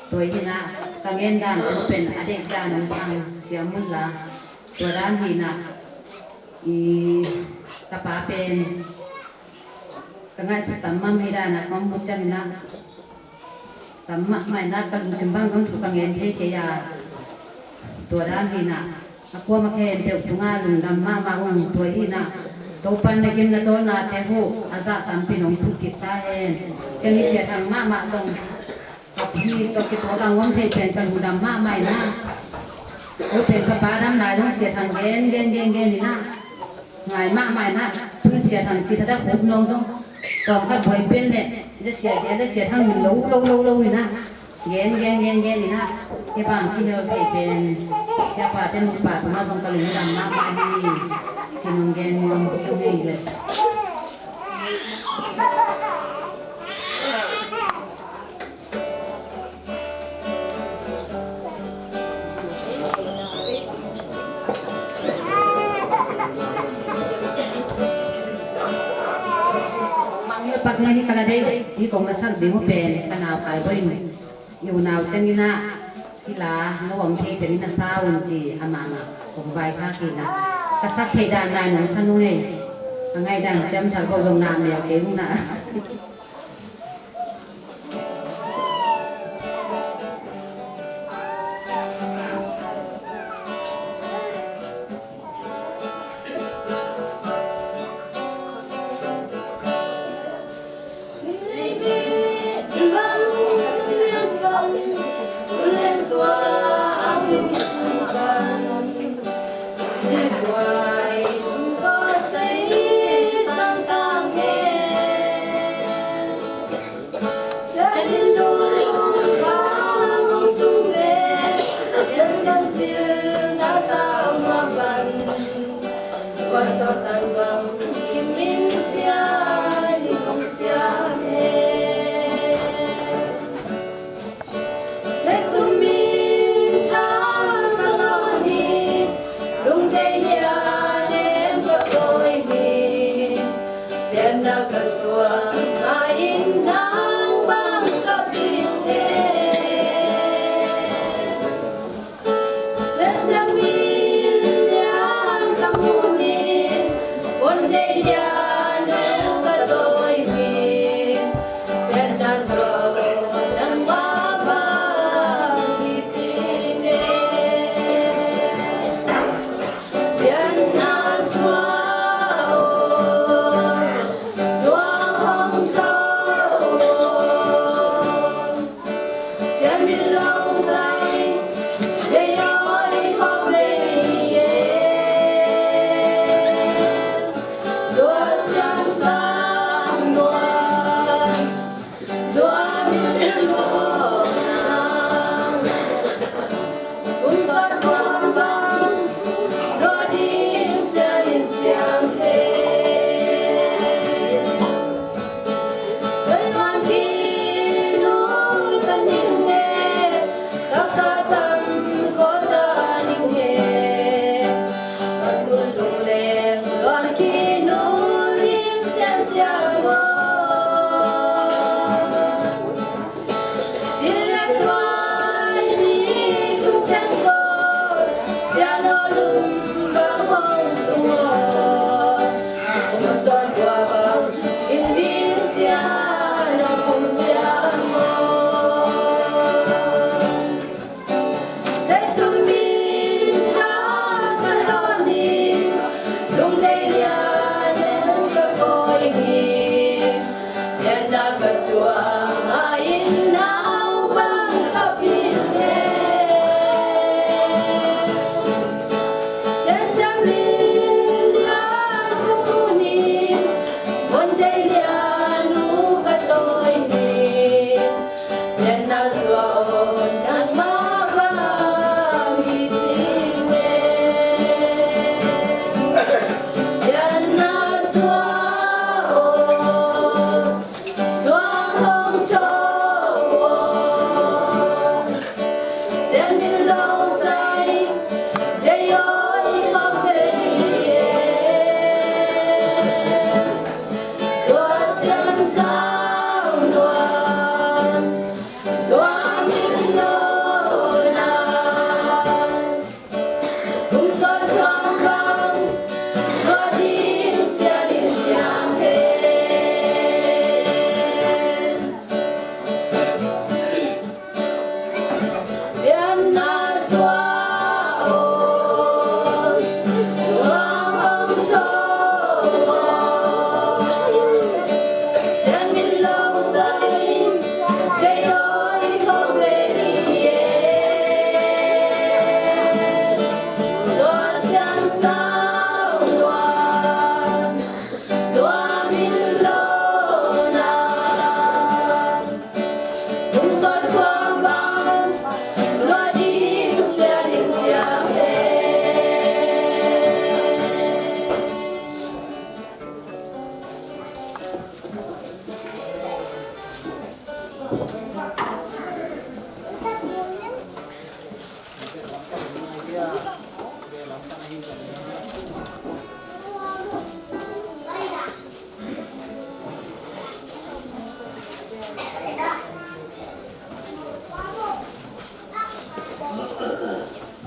Tua hi na ka ngen dan ko pen a deih dan hong sang siam un la. Tua dan hi na. I ka pa pen ka ngaihsut tam mah hi dan a kong mu ciangin ah tam mahmah in ah ka lungsim bang zong thu ka ngen thei kei a. Tua dan hi na a kuamah khempeuh tungah lungdam mahmah ung. Tua hi na Topan na gim na tawlnate uh a zah tampi nong thuk kik ta hen. Ciang hi Sia Thang mahmah zong Ka pi tawh kituak a ngom thei pen ka lungdam mahmah ina. Ko pen ka pa dam lai dong Sia Thang gen gen gen gen ina. Ngai mahmah ina. Tun Sia Thang ci thada khup nong zong tawm khat buai pen le. Ina Sia gen le Sia Thang min lo lo lo lo ina. Gen gen gen gen ina. Kei bang kihel thei pen Sia pa ten pa tuma zong ka lungdam mahmah hi. Ci nong gen nuam hi ngei le. Pak ngai hi kala dei hi kong na sak ding uh pen ka nau kai boin i unau tengina hi la no om thei tengina sa un ci a manga kong vai kha kina ka sak thei dan nai nong sa nung ei a ngai dan siam thal bo zong na mel kei ung na.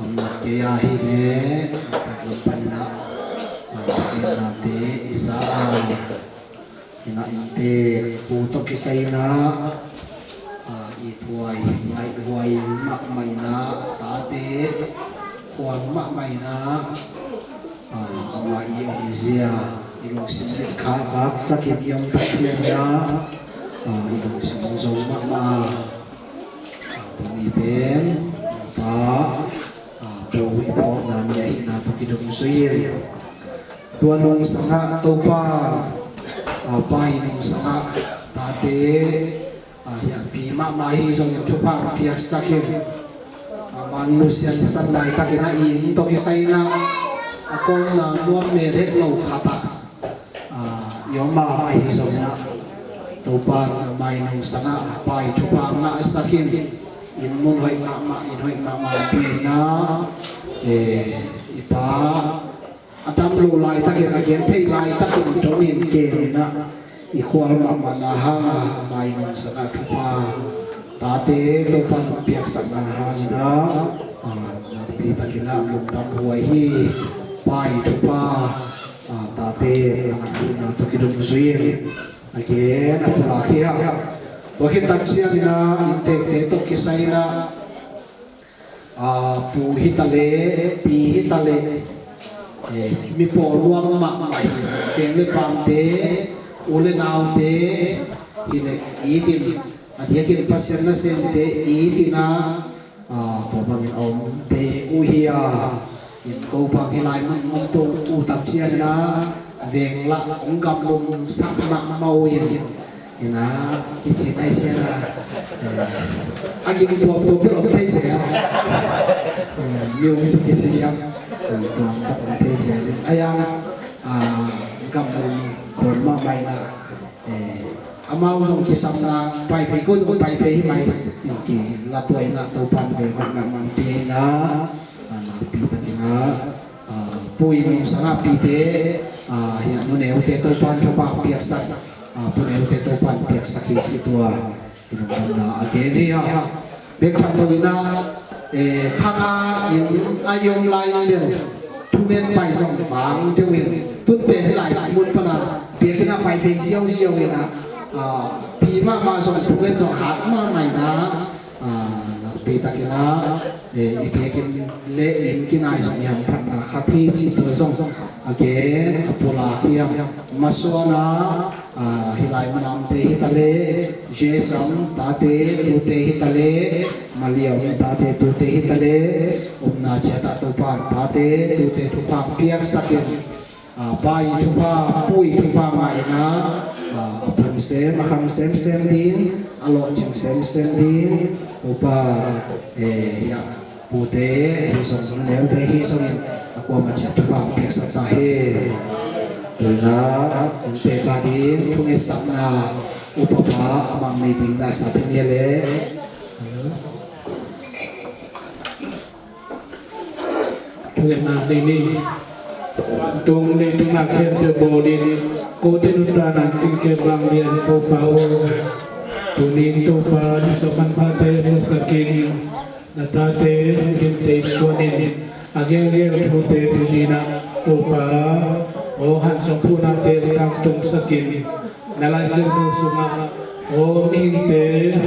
Om nak kei a hi le, tak lam panin ah, ah, tak lam nate i sa a, hi na inntek pu tawh kisai in ah, ah, i thuai ngaihhuai mahmah in ah, tate khuang mahmah in ah, ah, amah i omzia i lungsim mit kha vaksak in i om tak ciangin ah, ah, i lungsim zo mahmah. Ah, tuni pen, ah, pa, ah, pu i phawkna ni ahihna tawh kidong zui in. Tua nungsang ah Topa, ah, pa i nungsang ah tate, ah, hi a pi mahmah hi zongin thupha piaksak in. Ah, Mang Lucian san laitakin ah i inn tawh kisai in ah, a kawmna nuam met het lo khat ah, ah, i om a, ahi zongin ah Topa in amah i nungsang ah pa i thupha ngahsak in, inn mun hoih mahmah, inn hoih mahmah pia in ah, eh, i pa a dam lo laitakin, a gen thei laitakin dong in kem in ah, i khual mahmahna hang ah amah i nungsang ah thupha tate Topa in piaksakna hang in ah, ah, nakpi takin ah lungdam huai hi. Pa i thupha, ah, tate, ah, ahihna tawh kidong zui in. A gen a pulak hi a. Tua khit tak ciangin ah inntekte tawh kisai in ah, ah, pu hi ta leh, pi hi ta leh, eh, mi pawl luang mahmah hi. Keng le pamte, u le naute hi leh, i it in, a diakin Pasian nasemte i it in ah, ah, tua bangin a omte uh hi a. In ko bang hi lai mun mun tung uh tak ciangin ah, veng lah hong gamlum sak mahmah uh hi. In ah, kici nai sia na, eh, a ging tuam tuam pil om thei sia. Eh, mi hong si kici hiam. Eh, tuam tak om thei sia. A yang, ah, gamlum tuam mahmah in ah, eh, amau zong kisapna paiphei, ko zong paiphei hi mai. In ki la tuai na Topan ve mat na mang pi na, ah, nakpi takin ah, ah, pu i nungsang ah pite, ah, hi a nuneute Topan thupha piaksak, ah, puneute Topan piaksak hi ci tua i lungdamna a gen hi a. Bek tham to in ah, eh, khang a inn a i om lai in lel thungen pai zong vang deuh in, tun pen hi lai mun pan a biakinn ah paiphei ziauziau in ah, ah, pi mahmah zong thungen zong hat mahmah in ah, ah, nakpi takin ah, eh, i biakinn le inn kinai zong i hamphatna khat hi cih tua zong a gen a pulak hi a. Masuan ah, ah, hi lai mun a omte hi ta leh, J S M tate tute hi ta leh, Maliam tate tute hi ta leh, upna ciat ah Topan tate tute thupha piaksak in, ah, pa i thupha, pu i thupha ngah in ah, ah, a pung sem, a khang semsem ding, a lawhcing semsem ding, Topa, eh, hi a. Pute hi zong, nuneute hi zongin a kuamah ciat thupha piaksak ta hi. Tuina inntek a ding thungetsakna upapa a mang ni ding na sa thei ni le. Thungetna ding ni. Tung leitung a khempeuh bawlin kote nuntakna singkep vanglian Topa aw. Tunin Topa ni sawm manphate musakin. Na tate hinte kuanin a gelgel thute tuninah Topa aw, hansawm phuhnate tangtungsakin na Lai Siangtho sungah aw, mihingte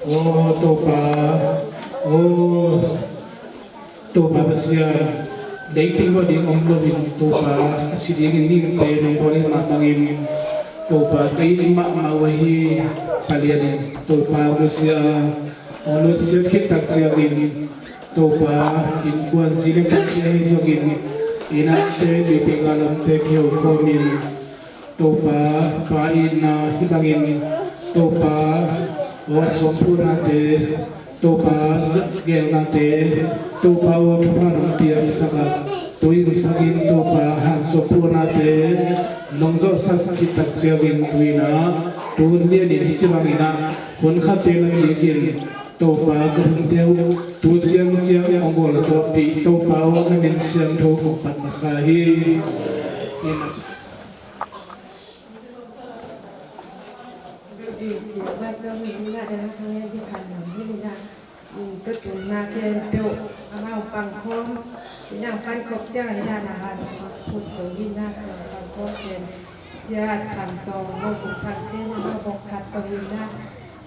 aw, Topa aw, Topa Pasian, leitung lo ding om loin Topa a si dingin mihingte nong bawl hi mah bangin Topa ka it mahmah uh ahi. Palianin Topa aw, nusia aw, nusia khit tak ciangin Topa, innkuan zi le pate ahi zongin, innate biakpiakna lamte kiho khawmin, Topa, pa itna hi bangin, Topa, Aw sawmpuanate, Topa gelnate, Topa aw thupha nong piangsak a, tu-in sakin Topa han sawmpuanate nong zawhsak khit tak ciangin tu-in ah, tu hun lianin hih ci bangin ah hun khatte la kikin Topa ka hun teuh tu ciangciang hong gualzawhpih Topa aw na min siangtho kong phat masa hi. Tutunna khempeuh amau pangkhawm inah, pan khop ciangah hih danah han phut zo inah, pangkhawm pen Sia Thang Tawng, Mo Kung Thang te, amau bawk khat tawh inah,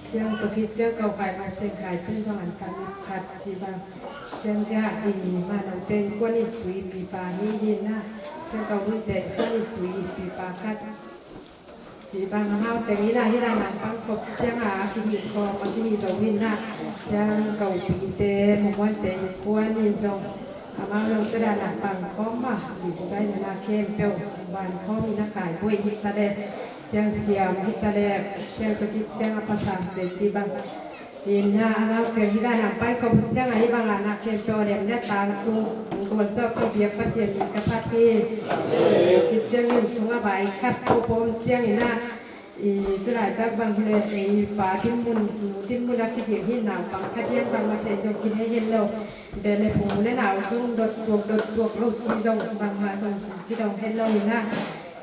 ciang tawh khit ciang Kau Khai, Mau Siang Khai te zong an pan khat cih bang. Ciang ciah i mah nong teng kuan i tui pipa ni hi na, ciang Kau Hun teng kuan i tui pipa khat cih bang, amau teng inah hih danah pangkhop ciangah a kihih khawm a kihih zo hi na, ciang Kau Pi te, Mu Muan te kuan in zong amau nong te danah pangkhawm mah, i bukai nana khempeuh vankhawm inah khaibuai hi ta le, ciang siam hi ta le, ciang tawh khit ciangah pasal te cih bang. Inah amau teng hih danah paikhop ciangah hih bangah na khempeuh lem le tangtung gualzawhpih biak Pasian min ka phat hi. Khit ciangin sungah vai khat pupawm ciangin ah, i tulaitak bang hi le, i pa dinmun, nu dinmun a kiding hi, naupang khat hiam bangmah thei zong kinei hen lo. Beh le phu le nau zong dot tuak dot tuak lo ci zong bangmah zong kidong hen lo inah,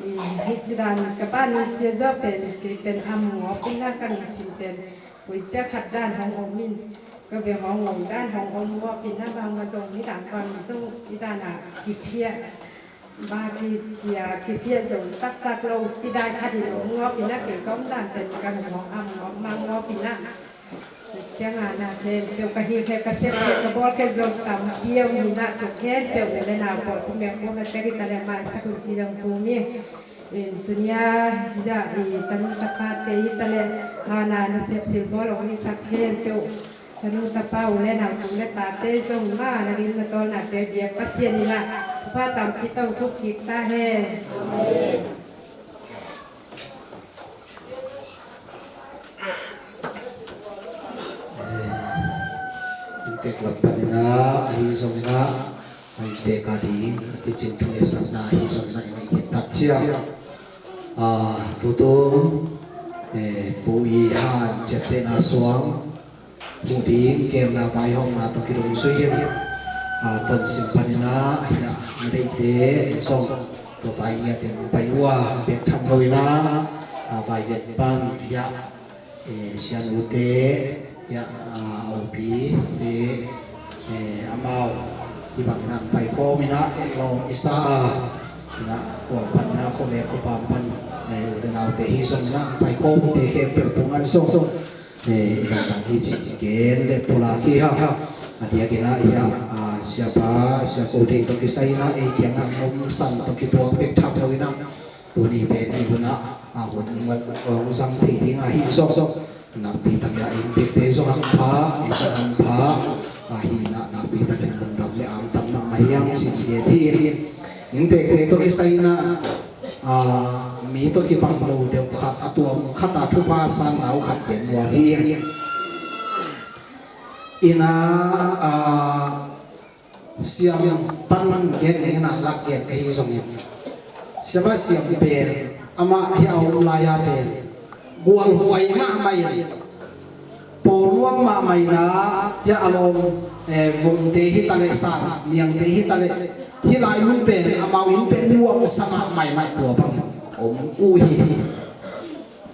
i hih ci dan ka pa nusia zawh pen kei pen a mu ngawp inah ka nusia pen Koicia khat dan hong om in, ka bia hong om dan hong om ngawp in, a bangmah zong nidang bang zong i danah kiphiah, ba kicia kiphiah zo taktak lo ci dan khat in om ngawp in, a kei ka om dan pen ka hong am ngawp mang ngawp in a. Ciangah na khempeuh ka hilh khe, ka sep khe, ka bawl khe zong tam piau in a, tua khempeuh mel le nau pawl pu mel pu mel tek hi ta le maisak un ci zong pu mi. In tunia hih dah i tanu tapate hi ta le, hana nasep silbawl hong hisak khempeuh, tanu tapa u le nau tu le tate zong mah na lim na tawlnate biak Pasian in ah thupha tampi tawh thuk kik ta hen. Inntek lam panin ah ahi zongin ah, inntek a ding a kicing thu hehsakna ahi zongin ah i neih khit tak ciang, ah, tutung, eh, Pu I Han ciaptehna suang, Pu ding gelna vaihawmna tawh kidong zui in, ah, tonsim panin ah, hiah, a deihte zong tua vai ngiatin pai uh a, bek tham lo in ah, ah, vai vet pan hiah, eh, sianute, hiah, ah, a upite, eh, amau hih bangin ah paikhawm in ah, eh, lawm i sa a, in ah, kual pan in ah, khuavek khuapam pan, eh, u le naute hi zongin ah paikhawmte khempeuh pungah zong, eh, i lungdam hi cih gen le pulak hi hang. A diakin ah hiah, ah, siapa, sia ko ding tawh kisai in ah ei kiangah ngomsan tawh kituak bek tham lo in ah, tuni pen i hun ah, a hun hong zang thei ding ahi zong, nakpi takin a inntekte zong hampha, i zong hampha, ahi in ah nakpi takin lungdam le amtam mahmah hi hang cih ci gen hi. Inntekte tawh kisai in ah, ah, mi tawh kibang lo deuh khat, a tuam khat a thupha sanna uh khat gen nuam hi. In ah, ah, siam pan gen ning in ah lak gen ka hi zongin, siapa siam pen amah hiah a om lai-a pen gualhuai mahmah in, pawl nuam mahmah in ah, hiah a lawm, eh, vungte hi ta le, san niangte hi ta le, hih lai mun pen amau in pen nuamsa mahmah in ah tua bang om uh hi.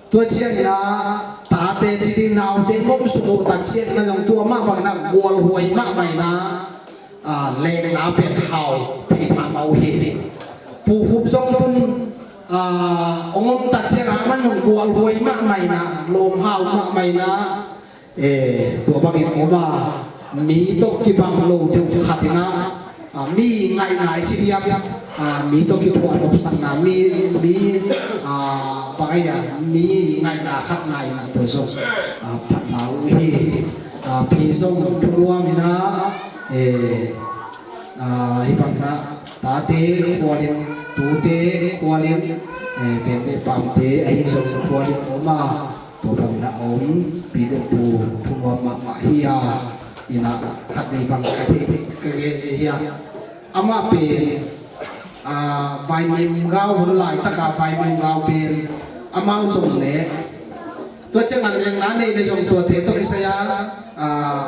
Tua ciangin ah tate ci ding, naute ngomsuk uh tak ciangin ah zong tua mah bangin ah gualhuai mahmah in ah, ah, lekna pen hau thei mahmah uh hi. Pu Khup zong tun, ah, hong om tak ciangah amah zong gualhuai mahmah in ah, lawm hau mahmah in ah, eh, tua bangin om a, mi tawh kibang lo deuh khat in ah, ah, mi ngaihna i ci diam, ah, mi tawh kithuah nopsakna, mi, mi, ah, bang ahi a, mi ngaihna khat ngai in ah tua zong, ah, phatna uh hi. Ah, pi zong thu nuam in ah, eh, ah, hih bangin ah tate khualin, tute khualin, eh, pen le pamte ahi zong khualin om a, Tua bangin a om pi le pu thunuam mahmah hi a, ina khat vei bang ka thei ka gen hi a. Amah pen, ah, vaimim gau hun laitaka vaimim gau pen amau zong ne. Tua ciangin nekna nei le zong tuate tawh kisai a, ah,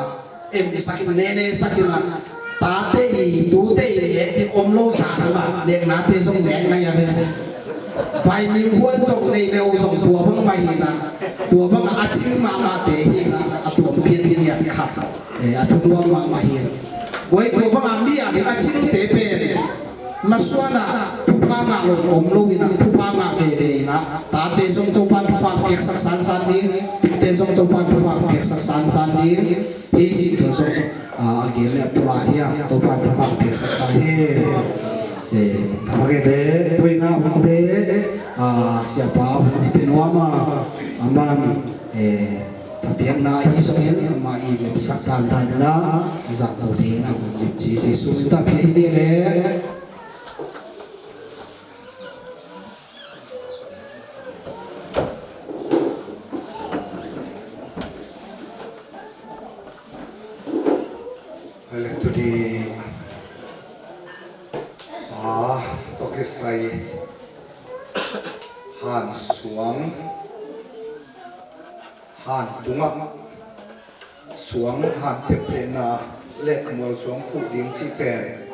em i sak in nene sak in a, tate i tute i nek ding om lo sa in a, neknate zong nek ngai a ve. Vaimim huan zong nei le uh zong tua bang mah hi in a, tua bang a cing mahmahte hi in a, a tuam pian ngiat khat, eh, a thunuam mahmah hi in. Guai tua bang a mi a ding a cingte pen masuan a thupha ngah lo om lo in a, thupha ngah veve in a, tate zong Topan thupha piaksak sansan ding, tute zong Topan thupha piaksak sansan ding. Hih cih tua zong, ah, a gen le a pulak hiam, Topan thupha piaksak ta hi. Eh, na bang e le, tuina hunte, ah, siapa hun i pe nuam a, aman, eh, a piakna hi zongin, amah i lemsak dandan in a, zak lo ding in a, hun lim ci Jesu min ta pia hi ni le. Hallelujah. Ah, tawh kisai han suang, han tungah suang, han ciaptehna le mual suang phuh ding cih pen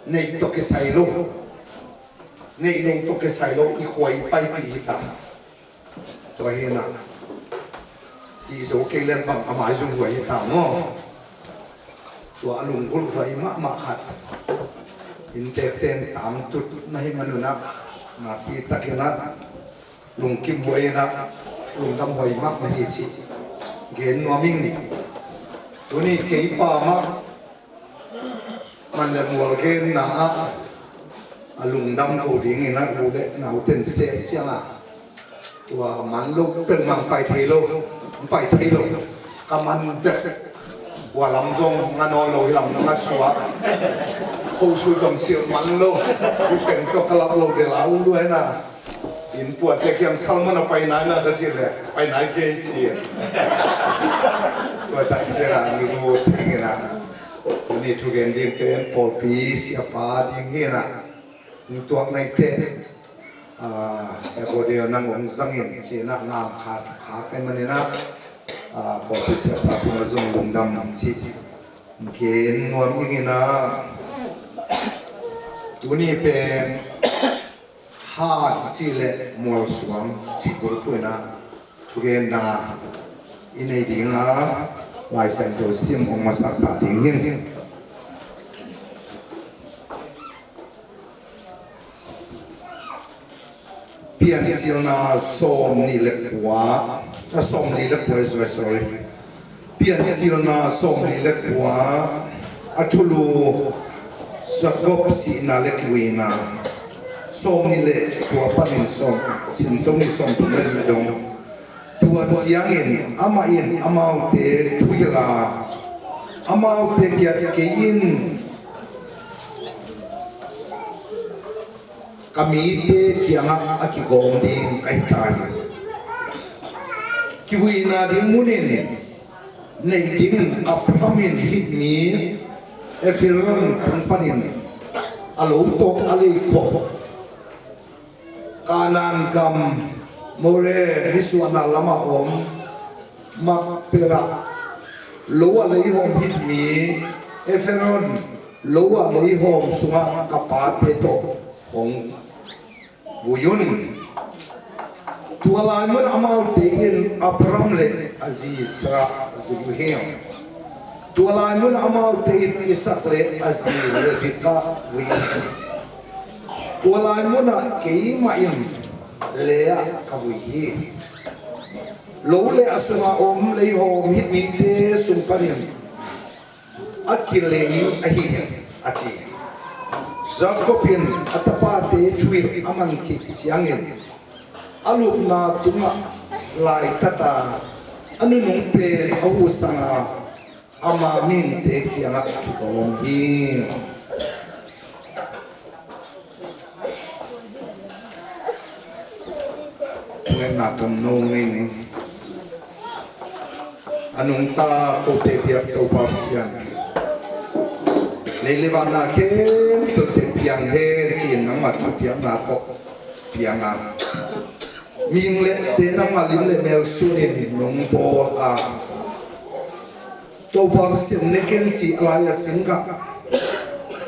neih tawh kisai lo, neih lo tawh kisai lo i khua i paipih hi ta. Tua hi in a, i zo kei leng bang a maizumhuai hi ta maw? Tua a lunggulh huai mahmah khat inntekte in tangtut na hih manun a, nakpi takin a lungkimhuai in a, lungdamhuai mahmah hi cih gen nuam ing. Tuni kei pa mah man le mual genna ah a lungdam ko dingin a, u le naute in seh ciang a, tua man lo peuhmah pai thei lo, pai thei lo. Ka man bek, ua lam zong nga nawn lo, hi lam nga suak. Khosu zong silh man lo, i peng tawh ka lak lo de lau lua hi na. Inn puate kiang salmon a pai nai na ka cih leh, pai nai kei ci. Tua tak ciang a, nu theng in a. Tuni thugen ding pen pawlpi siapa ding hi in a, hong tuak naite, ah, Sia Baw Deu nang hong zang in ci in a, ngam khat kha kai man in a, ah, pawlpi siapa tungah zong lungdam ci gen nuam ing in a. Tuni pen han cih le mualsuang cih bulphuh in a, thugen dang a i nei ding a, Lai Siangtho sim hong masak ta ding hi. Piancilna sawm nih le kua, a, sawm nih le kua, sorry, sorry. Piancilna sawm nih le kua, a thulu Jacob sihna le kivuina, sawm nih le kua panin sawm, sim tawh ni sawm thum le nih dong. Tua ciangin amah in amaute thuhilh a, amaute kiang kei in ka mite kiangah a kigawm ding ka hi ta hi. Kivuina ding munin neih dingin Abraham in Hit mi Efron tung panin a lo tawh a leikhop Kanaan gam More nisuahna lamah om Makpela lo a leihawm Hit mi Efron lo a leihawm sungah ka pate tawh hong vui un. Tua lai mun amaute in Abraham le a zi Sarah vui uh hi. Tua lai mun amaute in Isak le a zi Rebekah vui uh hi. Tua lai munah keimah in Leah ka vui hi. Lo le a sungah om leihawm Hit mite sung panin a kilei ahi hi, a ci. Jacob in a tapate thuhilh a man khit ciangin a lupna tungah laitat a, a nunung pen a huhsang a, ama mihingte kiangah kigawm hi. Thugenna tomno ngei ni. A nungta kote biak Topa Pasian, lei le vanna khempeuhte piang hen ci-in nangmah thupiakna tawh piang a, mihing lehte nangmah lim le mel sunin nong bawl a, Topa Pasian ne ken ci a lai a singgah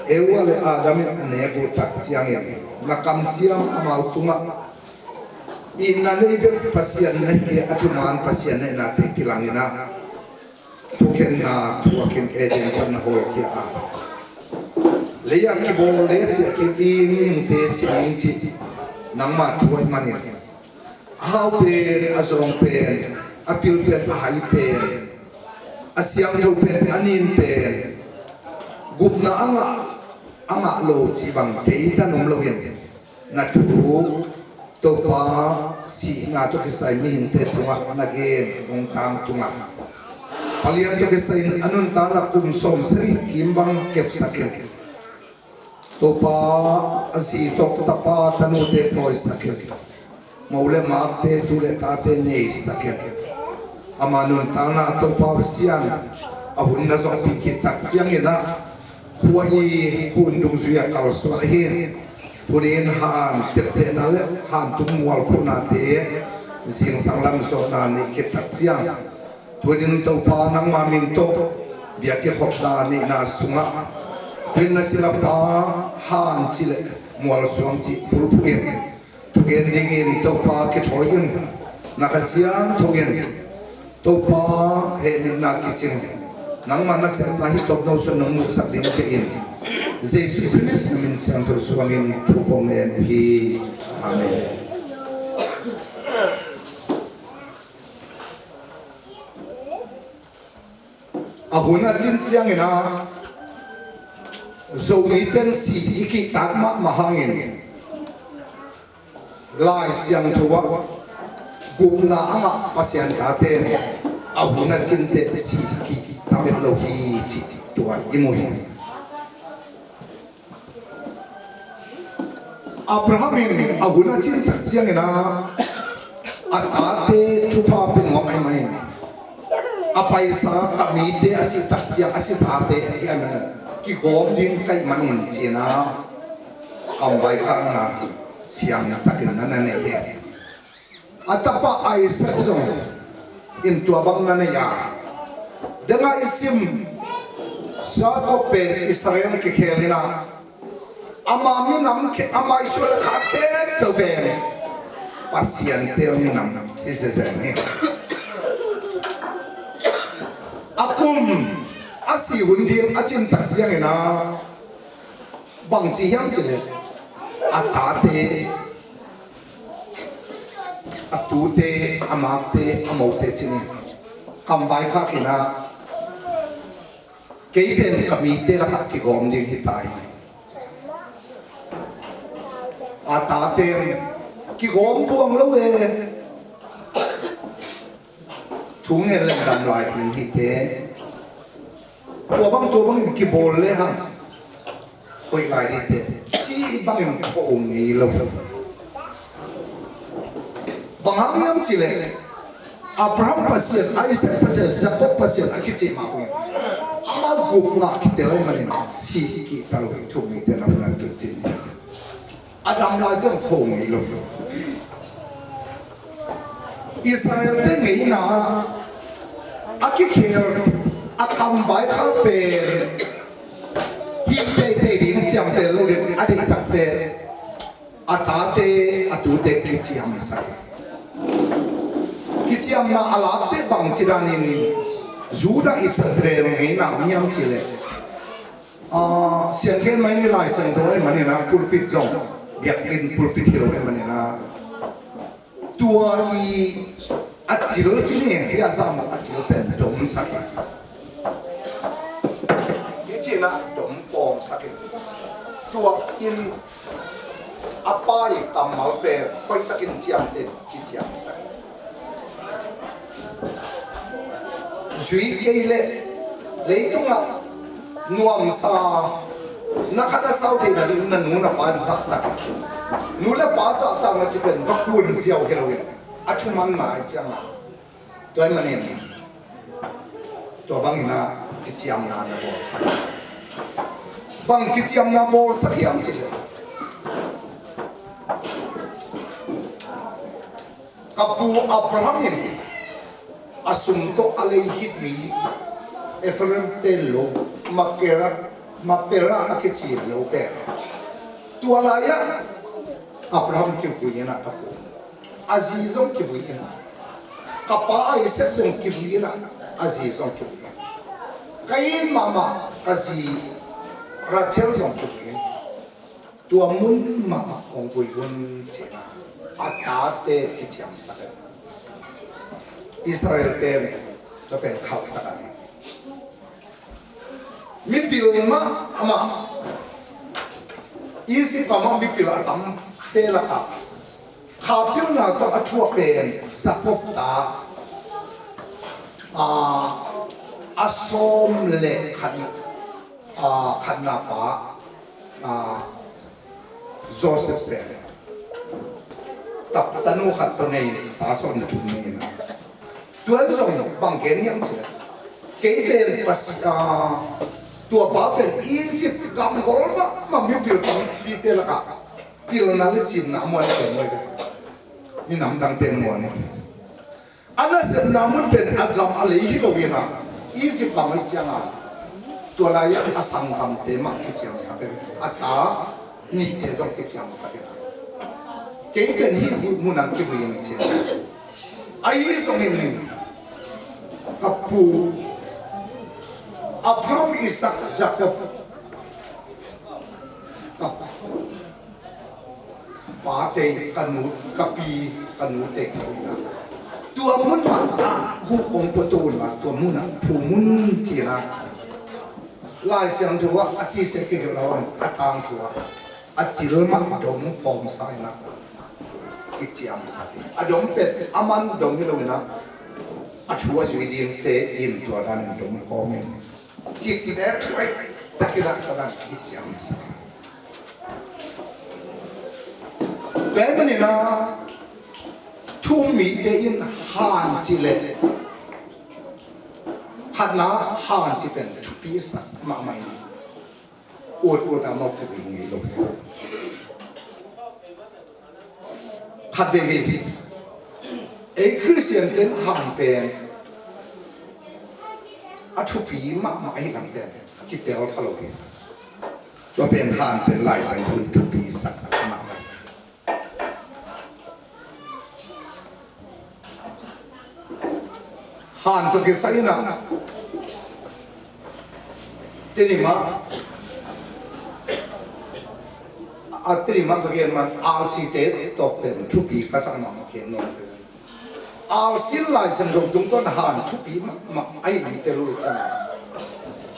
Eva le Adam in a nek uh tak ciangin na kamciam amau tungah itna nei bek Pasian na hi kei a, thuman Pasian na hihnate kilangin ah thukhenna thuakin Eden pan na hawlkhia a, lei-ah kibawl le ciah kik ding mihingte si ding cih nangmah thu ahih manin, a hau pen, a zawng pen, a pil pen, a hai pen, a siangtho pen, a nin pen, gupna a ngah, a ngah lo cih bang kei tan om loin, na thu Topa, sihna tawh kisai mihingte tungah na gen hong tangtung a, palian tawh kisai in a nuntakna kum sawmsarih kim bang kepsak in, Topa, a zi tawh tapa tanute tawisakin, mo le makte, tu le tate neisakin, ama nuntakna Topa Pasian a hun na zawhpih khit tak ciangin ah, khua i hun dungzui a kalsuan ahi. Tunin han ciaptehna le han tung mualphuhnate zingsang lam zawhna neih khit tak ciang, tunin Topa nangma min tawh biak kikhopna neihna sungah, tunin na silapa han cih le mualsuang cih bulphuh in, thugen dingin Topa kithawi in, na Kha Siangtho in Topa hehnepna kicing, nangma nasepna hi tawpno suan nong muhsak ding kei in, Jesu Khrist na min siangtho suangin thu kong ngen uh hi. Amen. A hun a cin ciangin ah, Zomite in si i kihtak mahmah hangin, Lai Siangtho ah gupna a ngah Pasian tate in a hun a cin teh si kihta met lo hi cih tua i mu hi. Abraham in a hun a cin tak ciangin ah, a tate thupha pia nuam ahih manin, a paisa ka mite a cih tak ciang a sisate ahih manin, kigawm ding ka hih manin ci-in ah, kam vaikhakna siangtakin na na nei hi. A tapa Isaac zong in tua bang na nei a, dengah i sim, Jacob pen Israel kikhel in ah, ama minam khe, ama Israel kha khempeuh pen Pasian teel minam hi zezen hi. A kum a si hun ding a cin tak ciangin ah, bangci hiam cih leh, a tate, a tute, a makte, a mote cih in, kam vaikhak in ah, kei pen ka mite lakah kigawm ding hi ta hi. A tate in, kigawm buang lo e. Thu ngen leng dam lai ding hi teh. Tua bang, tua bangin kibawl le hang hoih lai ding teh, ci bangin khua um ngei lo. Bang hang hiam cih leh, Abraham Pasian, Isaac Pasian, Jacob Pasian a kici mah bangin, sum gupna kitel ahih manin si kihta lo hi. Thumite na hun a tun cin, a dam lai teng khua um ngei lo. Israel-te ngeina a kikhel, a kam vaikhak pen hih teitei ding ciamteh lo ding a deih takteh, a tate, a tute kiciamsak. Kiciamna a lakte bangci danin Judah Israel ngeina om hiam cih leh, ah, siangtho mai ni, Lai Siangtho ahih manin ah, pulpit zong, biakinn pulpit hi lo ahih manin ah, tua i a cil ci ni, hi a zam a cil pen domsak hi. Hi ci-in ah dom kawmsak hi. Tua in a pa i kammal pen hoihtakin ciamteh kiciamsak hi. Zui kei leh leitungah nuamsa, na khat a sau theihna ding na nu na pa in zahtak na ci, nu le pa zahtakna cih pen va kun ziau hi lo in, a thuman nai ciangah. Tua ahih manin Tua bangin ah kiciamna na bawlsak. Bang kiciamna bawlsak hiam cih leh, ka pu Abraham in a sum tawh a lei khitui, Ephraim te lo, Makpela, Makpela a kici lo pen, tua lai-ah Abraham kivui in ah, ka pu, a zi zong kivui in ah, ka pa Isaac zong kivui in ah, a zi zong kivui in, ka it mahmah ka zi Rachel zong kivui in, tua mun mah ah hong vui un, ci-in ah a tate kiciamsak. Israel ten tua pen khauh tak a ni. Mipil mah, amah Egypt ah mah mipil a tamte lakah kha pilna tawh a thuak pen Jakob ta, a, a sawm le khat, a, khatna pa, a, Joseph pen tap tanu khat tawh nei, ta sawm thum nei na. Tua zong bang gen hiam cih leh, kei pen Pasian, tua pa pen Egypt gamgol mahmah mipil tampite lakah pilna le cimna a muan pen maw, minam dangte muan hi. A nasepna mun pen a gam a lei hi lo in ah, Egypt gam ahih ciangin tua lai-ah a sanggamte mah kiciamsak in, a ta nihte zong kiciamsak in ah, kei pen hih mun ah kivui ing, ci-in. Ahi zongin ka pu Abraham, Isaac, Jakob, ka pate, ka nu, ka pi, ka nute kivui in ah, tua mun mah ah guk hong pua to un la, tua mun ah phu un, ci-in ah Lai Siangtho ah a tisa kigelh lo, a tangthu ah a cil mah dom kawmsa in ah kiciamsak hi. A dom pen aman dom hi lo in ah, a thu a zui dingte in tua danin dom kawm in, cikzek thuai takin ah tua dan kiciamsak. Tua ahih manin ah thu-um mite in han cih leh, khatna, han cih pen thupi sak mahmah in, ut ut a mawk kivui ngei lo hi. Khat veivei, ei Khristian ten han pen a thupi mahmah ahih lam pen kipel kha lo hi. Tua pen, han pen Lai Siangtho in thupi sak mahmah. Han tawh kisai in ah, tuni mah, a, tuni mah ka gen man, R C te tawh pen thupi ka sak mahmah khin nuam. R C Lai Siangtho tungtawn han thupi mahmah ahih lam teh lo hi ciangin,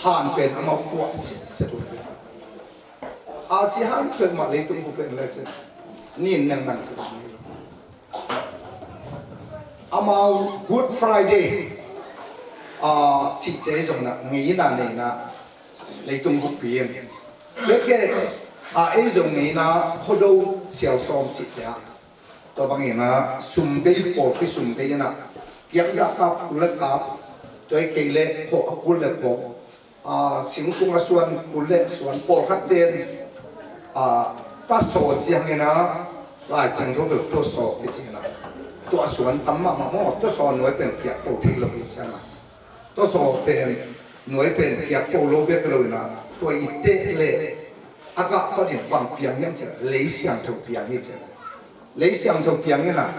han pen amau puah sitset uh. R C han peuhmah leitung bup pen le cin, nin nengnang cin. Amau Good Friday, a, cihte zong na ngeina neina leitung buppi in. Beke, a, ei zong ngeina Khuado sial sawm cihte ah, tua bangin ah sumbei, pawlpi sumbei in ah, kiakzah kap, kul le kap, tua hi kei le khuak, a, kul le khuak, a, singkung a suan, kul le suan, pawlkhat ten, a, tasaw ciangin ah, Lai Siangtho bel tasaw kici in ah, tua a suan tam mahmah maw, tasaw nuai pen kiak po thei lo hi ciang ah, tasaw pen, nuai pen kiak po lo bek hi lo in ah, tua i teh le a gah panin bang piang hiam cih leh, Lei Siangtho piang hi ci. Lei Siangtho piang in ah,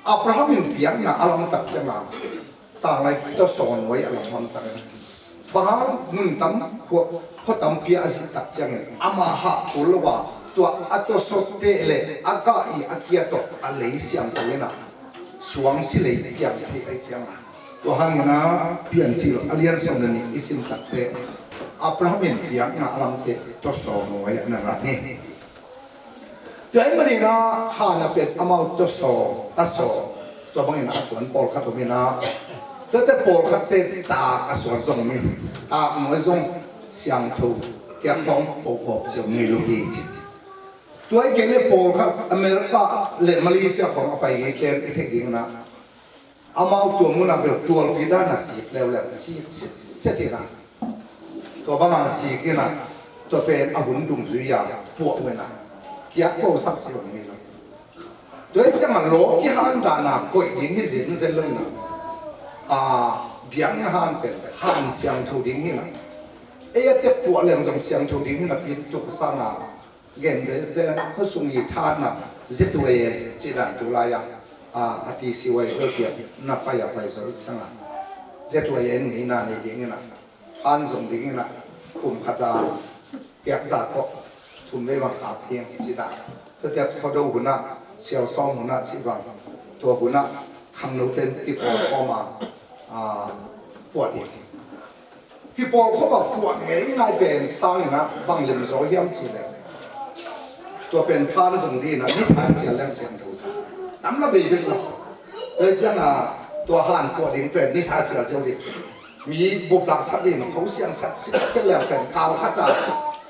Abraham in piakna a lamtak ciang ah, tanglai tasaw nuai a lam hamtang in, bang hang mun tam, khua, khua tampi a zihtak ciangin, amah hah kul lo a, tua a tasaw teh le a gah i a kia tawh a Lei Siangtho in ah, suangsi lei piang thei ahih ciang ah, tua hangin ah Piancil a lian sawm le nih i sim tak teh, Abraham in piakna a lamte tasaw nuai ah na lam hi. Tua ahih manin ah han a pen amau tasaw, tasaw, tua bangin a suan pawlkhat om in ah, tuate pawlkhatte taak a suan zong om hi. Taak nuai zong siangtho kiak khawng po gawp ci om ngei lo hi ci. Tua hi kei le pawlkhat America le Malaysia khawng a pai ngei ten i theih ding in ah, Amau tua munah bel tualpi dan a sik leuleu, sik set set inah, tua bangah sik inah, tua pen a hun dungzui a puah uh inah, kiak ko sak si uh ni lo. Tua hi ciangah law kihan dan a koih ding hi zenzen lo inah, a, biakna han pen han siangtho ding hi inah, ei a tek puah leng zong siangtho ding hi inah, pin tuk sangah gen de de, khuasung i thanna Z Y A cih dan tu lai-ah, a, a T C Y bel piak na pai a pai zo ciangah Z Y A ngeina nei ding inah, an zong ding inah, kum khat a piak za tawh thum vei bang kap ding cih dan. Tuate Khuado hunah, Sialsawm hunah cih bang, tua hunah khangnote in kipawlkhawm a, a, puah ding. Kipawlkhawm a puah ngeingai pen sang inah bang lim zaw hiam cih leh, tua pen fan zong ding inah, ni tha cial leng siangtho zo. Tam la bei bek lo. Tua ciangah tua han puah ding pen ni tha cial zo ding. Mi bup laksak ding, kho siangsak siangsak leng pen kau khat a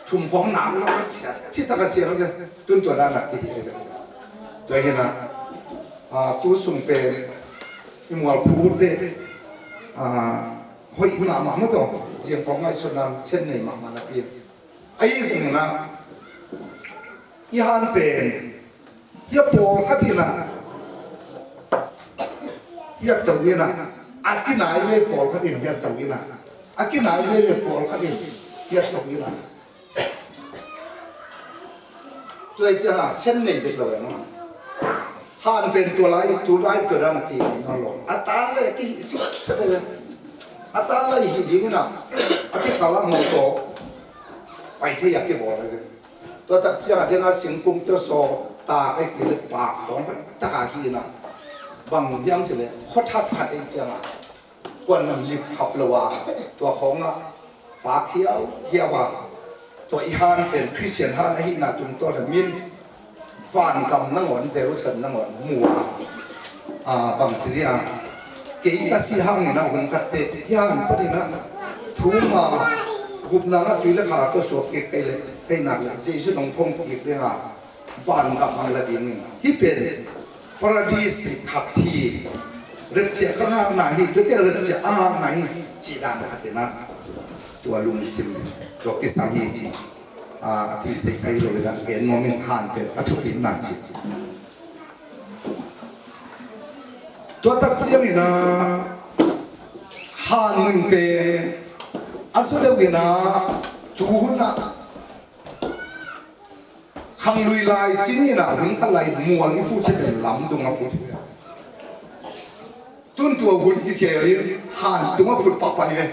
thum khawng nam zong siang, cih tak a siang ve. Tun tua dan a kihi ve. Tua hi inah, a, tu sung pen i mualphu te, a, hoih mahmah maw taw, ziang khawng ngaihsutna sen nei mahmah napi. Ahi zongin ah, i han pen, hi a pawlkhat in ah, hi a to in ah, a kinai ve pawlkhat in hi a to in ah, a kinai ve ve pawlkhat in hi a to in ah. Tua hi ciangah sen nei vet lo e maw. Han pen tua lai, tu lai tua dan a ki nei nawn lo. A tan lai a kihih sitset e ve. A tan lai hih ding in ah, a kikal ah mawtaw pai thei a kibawl e ve. Tua tak ciangah deng a singkung tua saw tak a kile pak khawng pai tak a hih in ah. Bang hiam cih leh khuathak khat ei ciangah kuan lam lip khap lo a, tua khawngah fa khiau khiau a, tua i han pen Khristian han ahihna tungtawn a min vangam nangawn, Jerusalem nangawn mu a, a, bangci dia, kei ka sih hangin ah hun khatte hi han panin ah thum a, gupna ngah tui le kha tawh suak kik kei leh, kei nak leh Jesu nong phong kik ding a, vangam hong la dingin, hih pen paradis khat hi, rapture ka ngakna hi, tuate rapture a ngakna hi, cih dan khat in ah, tua lungsim, tua kisam hi ci, a, a ti sei sai lo in ah, gen nuam in han pen a thupitna ci. Tua tak ciangin ah, han mun pen a zaw deuh in ah, tu hun ah, khanglui lai cin in ah, hun khat lai mual i put hi pen lamdung a put hi pen. Tun tua hun kikhel in han tung a put pahpah hi ve.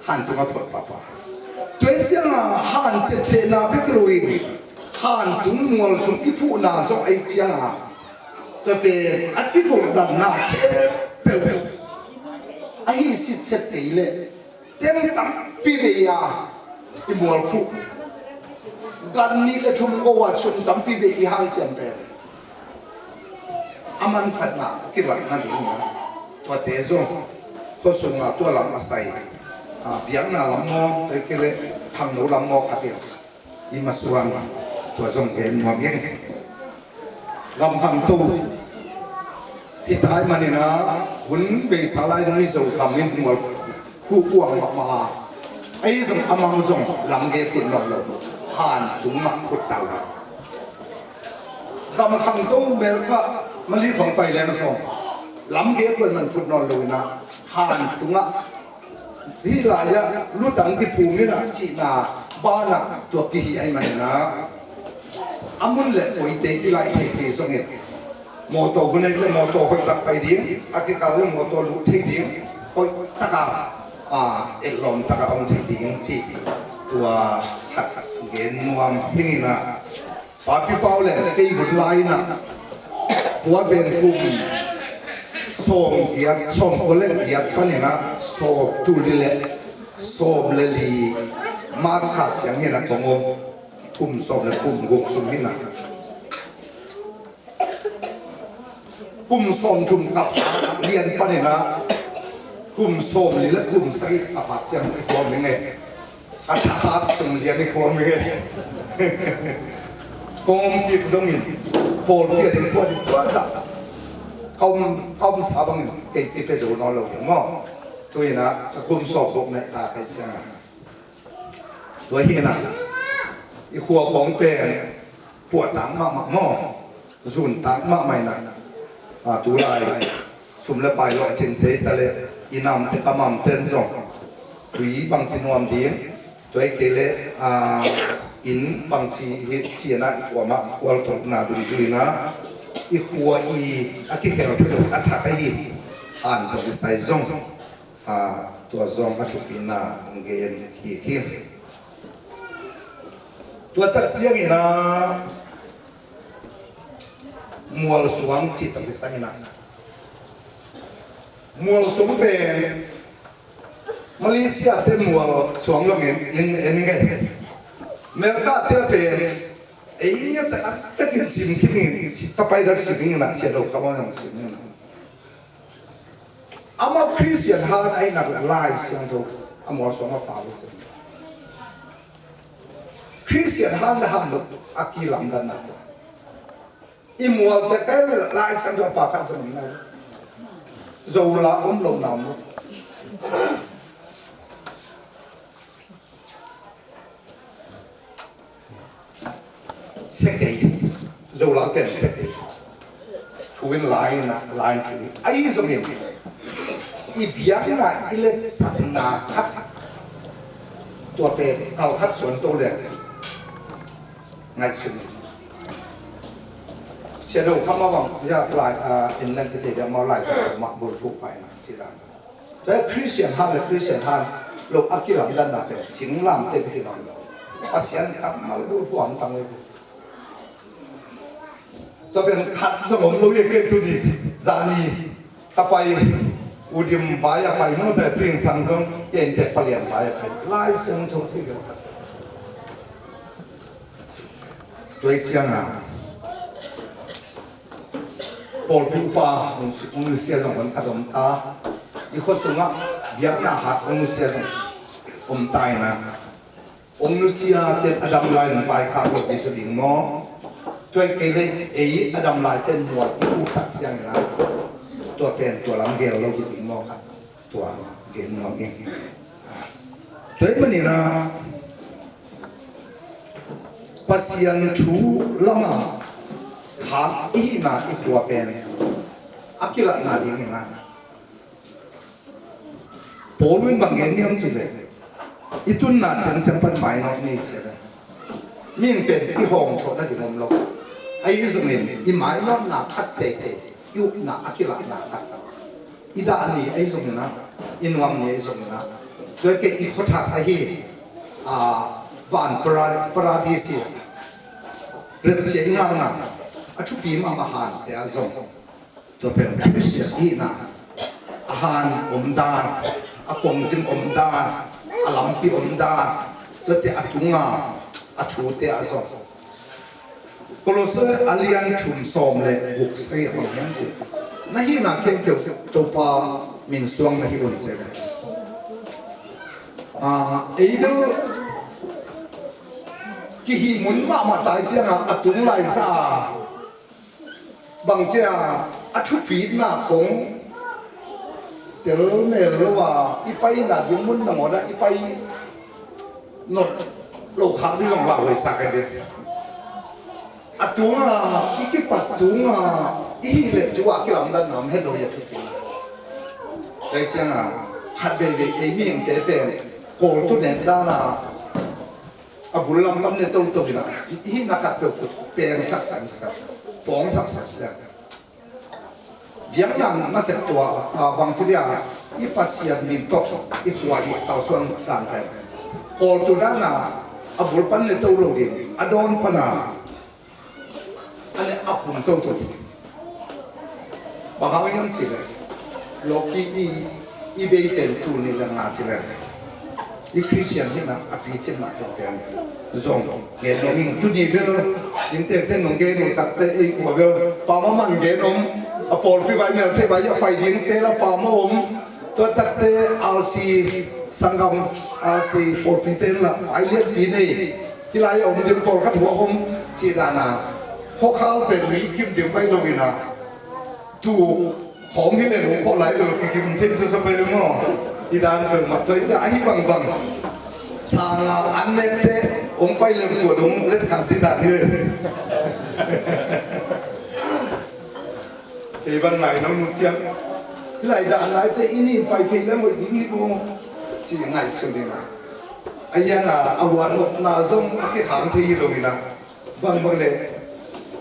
Han tung a put pahpah. Tua hi ciangah han cettehna bek lo in, han tung mual sung i phuhna zong ahi ciangah, tua pen a kigoldanna khempeuh ahi sitset kei leh, teng tampi bei a i mualphuh, gan nih le thum ko a sum tampi bei i hanciam pen a manphatna a kilakna ding in ah, tuate zong khuasung a tua lam a sai, a, biakna lam maw, tua hi kei leh khangno lam maw khat in i masuan, tua zong gen nuam ing. Gam khangto hi tai manin ah, hun beisa lai dong i Zogam in mual hukuang mahmah a, ei zong amau zong lamge phut nawn lo, han tung mah phut tau lo. Gam khangto America, Malay khong pai leng zong lamge kuaman phut nawn lo in ah, han tungah hih lai-ah lutang kiphum in ah cihna banah tua kihih ahih manin ah, a mun le koite kilaih thei thei zongin, mawtaw hun ahi ciah mawtaw hoih tak pai ding, a kikal le mawtaw luh thei ding, hoih taka, a, etlawm taka om thei ding cih tua khat gen nuam hi ing in ah. Papi Pau le kei hun lai in ah, khua pen kum sawm giat, sawm kua le giat panin ah, sawm tul li le sawm le li March kha ciang hi in ah kong om, kum sawm le kum guk sung hi in ah. Kum sawm thum ka phak lian panin ah, kum sawm li le kum sagih ka phak ciang i khuam hi ing e. A thahat sung lian i khuam hi ing e. Kong om kik zongin pawlpi a ding khua ding khua zah, ka om, ka omsa bangin kei kipia zo nawn lo ding maw. Tu-in ah ka kum sawm bawk naih ta kei ciangah, tua hi-in ah i khua khawng pen puahtak mahmah maw, zuntak mahmah in ah, a, tulai sum le pai lawhcin tei ta leh i namte ka mamten zong tui bangci nuam ding, tua hi kei leh, a, inn bangci hi ci-in ah i kuamah i khualtolhna dungzui-in ah i khua i a kikhelphet uh a thak ahi han tawh kisai zong, a, tua zong a thupina hong gen hi hi. Tua tak ciangin ah mualsuang cih tawh kisai-in ah, mualsuang pen Malaysia te mualsuang zong en, en, en ing ei. America te pen ei ngiat a vekin sim khin ing, si tapai da sim ing in ah, sia do ka mual zong sim ing in ah. Amau Khristian han ahih nak leh Lai Siangtho a mualsuang a pha lo ciang, Khristian han le han lo a kilamdanna tua. I mualte kei le Lai Siangtho a pha khat zong hi nai lo. Zo la om lo na om lo. Sia kei, Zo la pen sia kei. Thu in lai in ah, lai in thu in. Ahi zongin i biakna i letsakna khat, tua pen kal khat suan to leng ci, ngaihsun. Sia do kha mah bang, ya lai, a, in leng kite dia mau Lai Siangtho mah bulphuh pai na ci dan. Tua Khristian han le Khristian han lo a kilamdanna pen singlamteh bek hi nawn lo. Pasian kammal bulphuh hamtang lo. Tua pen khat zong om lo hi, kei tu ni zani ka pai, U Dim vai a pai, mawtaw Tuingsang zong, kei inntek Palian vai a pai. Lai Siangtho thei lo khat zong. Tua hi ciangin pawlpi upa hong si-, hong nusia zong hong khat om ta. I khua sungah biakna hat hong nusia zong om ta in ah, hong nusia ten a dam lai in paikhak lo kei zaw ding maw? Tua hi kei leh ei a dam lai ten mual i puh tak ciangin ah, tua pen tua lam gel lo hi ding maw khat. Tua gen nuam ing. Tua ahih manin ah Pasian thu lamah hat i hihna i khua pen a kilatna dingin ah Paul in bang gen hiam cih leh, i tunna ciangciang pan mainawt ni ci a, mihing pen i hawm thawh nading om lo. Ahi zongin i mainawtna khat teitei, i upna a kilahna khat, i dah ni ahi zongin ah, i nuam ni ahi zongin ah, tua hi kei i khuathak ahi, a, van para-, paradis hi, remcia i ngahna a thupi mahmah hante ah zong, tua pen Khristian hihna, a han omdan, a khuangzin omdan, a lampi omdan, tuate a tunga a thute ah zong. Kolose a lian thum sawm le guk sagih ah bang hiam cih leh, na hihna khempeuh Topa min suang na hi un ci a. Ah, ei bel kihih mun mahmah ta i ciangin a tung lai zah a bang ci a, a thupitna khong tel mel lo a, i paina ding mun nangawn ah i pai nawn lo khak ding zong lauhuai sa kei ve. A tunga i kipat tunga i hih leh tu-a kilamdanna om het lo hi a thupitna. Tua hi ciangin khat veivei ei mihingte pen Kawl tu nek dan a, a bul lam pan ne toto hi na, i hihna khat peuhpeuh pengsak sak sak, pawngsak sak sak. Biakna nasep tua, a, bangci dia, i Pasian min tawh i khua i kalsuan dan pen Kawl tu dan a, a bul pan ne to lo ding, a dawn pan a, a ne a khum toto ding. Bang hang hiam cih leh, lawki i, i bei pen tul nih le nga cih leh, i Khristian hihna a picinna tua pen zong gen nuam ing. Tuni bel inntekte nong gen uh takte ei khua bel pama man gen om, a pawlpi vai, Melthei vai a pai dingte la pama om. Tua takte R C sanggam, R C pawlpite la vai lianpi nei. Hih lai a om ding pawlkhat huak om cih dan a, khuakhal pen mi kim ding pai lo in a, Tu khawng hi le lungkhawh lai lo, kikim thei susa pai lo maw? I dan peuhmah tua i ciah ahi bangbang. Sanga an nekte hong pai lem tua dong let khan ti dan hi. Kei ban ngai no nu kiang. Lai dan laite i ni pai phei lem hoih ding hi ko. Ci ngai sun ding a. A iana a huan hopna zong a kikhang thei hi lo ina. Bangbang le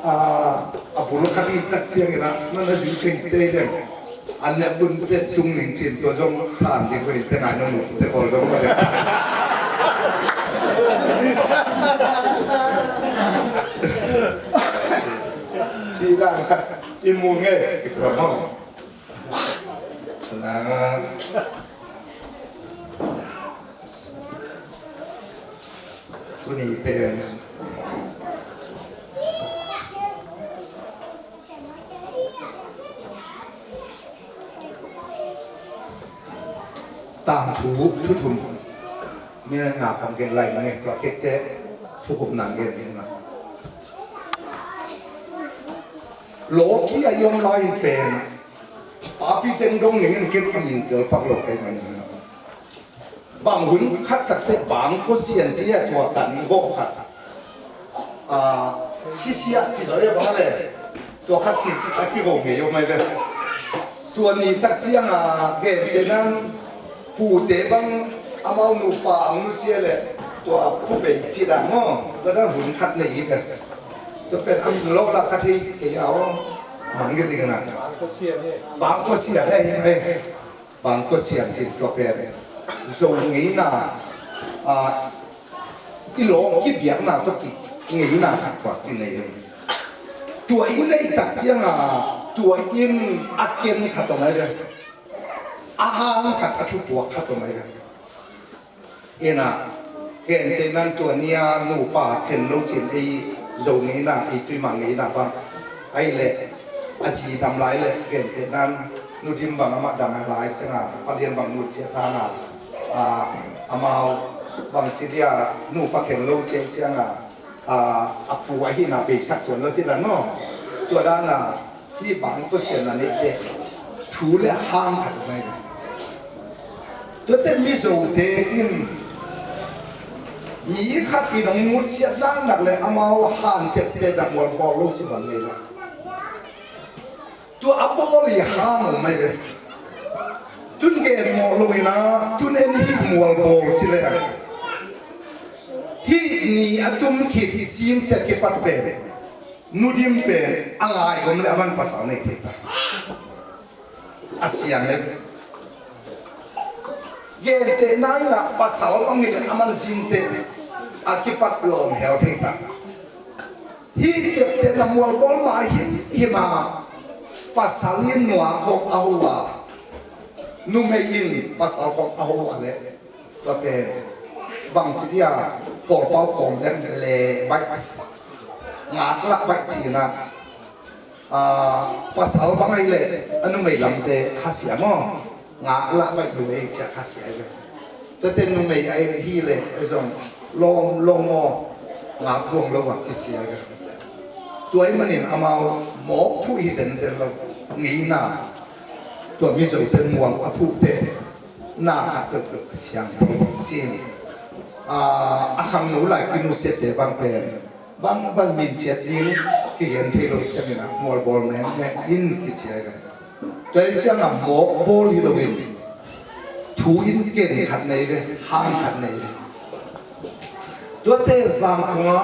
a bul khat i tak ciangin a man a zui peng te lem. An ne bun pet tung ning cin tua zong san ding ko in te ngai no nu te kol zong ko le. Ci dan khat i mu nge i kua hong. Na. Tuni pen tangthu thu thum. Mina nga pang gen lai nge tua kek te thu khupna gen ding na. Lawki a i om lai in pen papi teng dong ning in kek a min tel pak lo kei man ning. Bang hun khat takte bang ko sian ci a tua kan i gawh khat. A, sisia ci zaw e bang a le. Tua khat ki, a kigo ngei om ai ve. Tua ni tak ciang a gente nan pute bang amau nupa ang nusia le. Tua pu bei ci dan maw. Tua dan hun khat nei i ve. Tua pen am lo la khat hei kei a o. Mang ge ding na. Bang ko sian e. Bang ko sian cin tua pen Zo ngeina, a, i lawm kibiakna tawh ki ngeina khat kua kinei hi. Tua i neih tak cianga tua in a ken khat om ai ve. A hang khat a thupuak khat om ai ve. Ina, gentehnan tua nia nupa khen lo cin ei Zo ngeina, ei tuima ngeina bang. Ai le, a zi dam lai le, gentehnan nudim bang amah dam lai cianga, palian bang nu cia thana, a, amau bang ci dia nupa khen lo cia cianga, a, a pu ahina beisak suan lo ci dan maw. Tua dana, Hih bang kua sian na neih teh thu le hang khat mai. Tuate Mizote in mi khat in hong nutsiat naknak le amau hanciapte dang mual bawl lo ci bang ngei lo. Tua a bawl hi hang om mai ve. Tun gen mawh lo ina tun en hih mual bawl ci le hih ni a tum khit sinte kipat pen. Nudim pen a ngai om le a man pasal nei thei ta. A siang le gentehna in a pasal bang hi le a man zinte a kipat lawm hel thei ta. Hih ciaptehna mualbawl mah hi, hi ma pasal in nua khawng a ho a, numei in pasal khawng a ho a le. Tua pen bangci dia Kawlpau khawng den le baih ngak lah baih cina, a, pasal bang ai le a numei lamte khasia maw, ngak lah baih numei cia khasia ai le. Tuate numei ai hi le zong lawm lawm maw, ngak buang lo a kisia ai le. Tua ai manin amau mawk phuh hi zenzen lo, ngeina tua Mizote muang a phuhte na khat peuhpeuh siang thei cin. A, a khangno lai kinusiate bang pen bang bang min siat ding kigen thei lo ciangin a mualbawl mengmeng in kici ai ve. Tua hi ciang a mawk bawl hi loin thu in ken khat nei ve, hang khat nei ve. Tuate Zangkong a,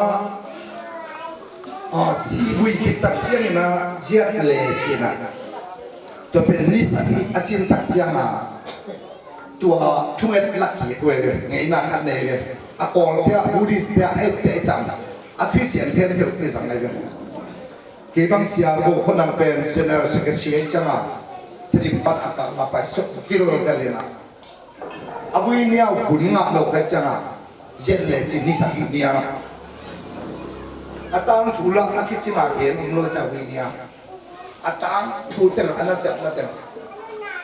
a, sihbui khit tak ciangin a ziat le cin a. Tua pen nisa a cin tak ciang a tua thunget lak hi kua hi ve, ngeina khat nei ve. A Kawlte ah, Buddhist te ah, ette i tam a Christian khempeuh kizang ai ve. Kei bang sialgo khonang pen General Secretary ai cianga Tedim pan a kah la pai sok vilvel ina. A vui nia hun ngah lo kha cianga ziat le cin nisa hi nia. A tangthu lah a kicina gen om lo ca vui nia. A tangthu teng a nasepna teng.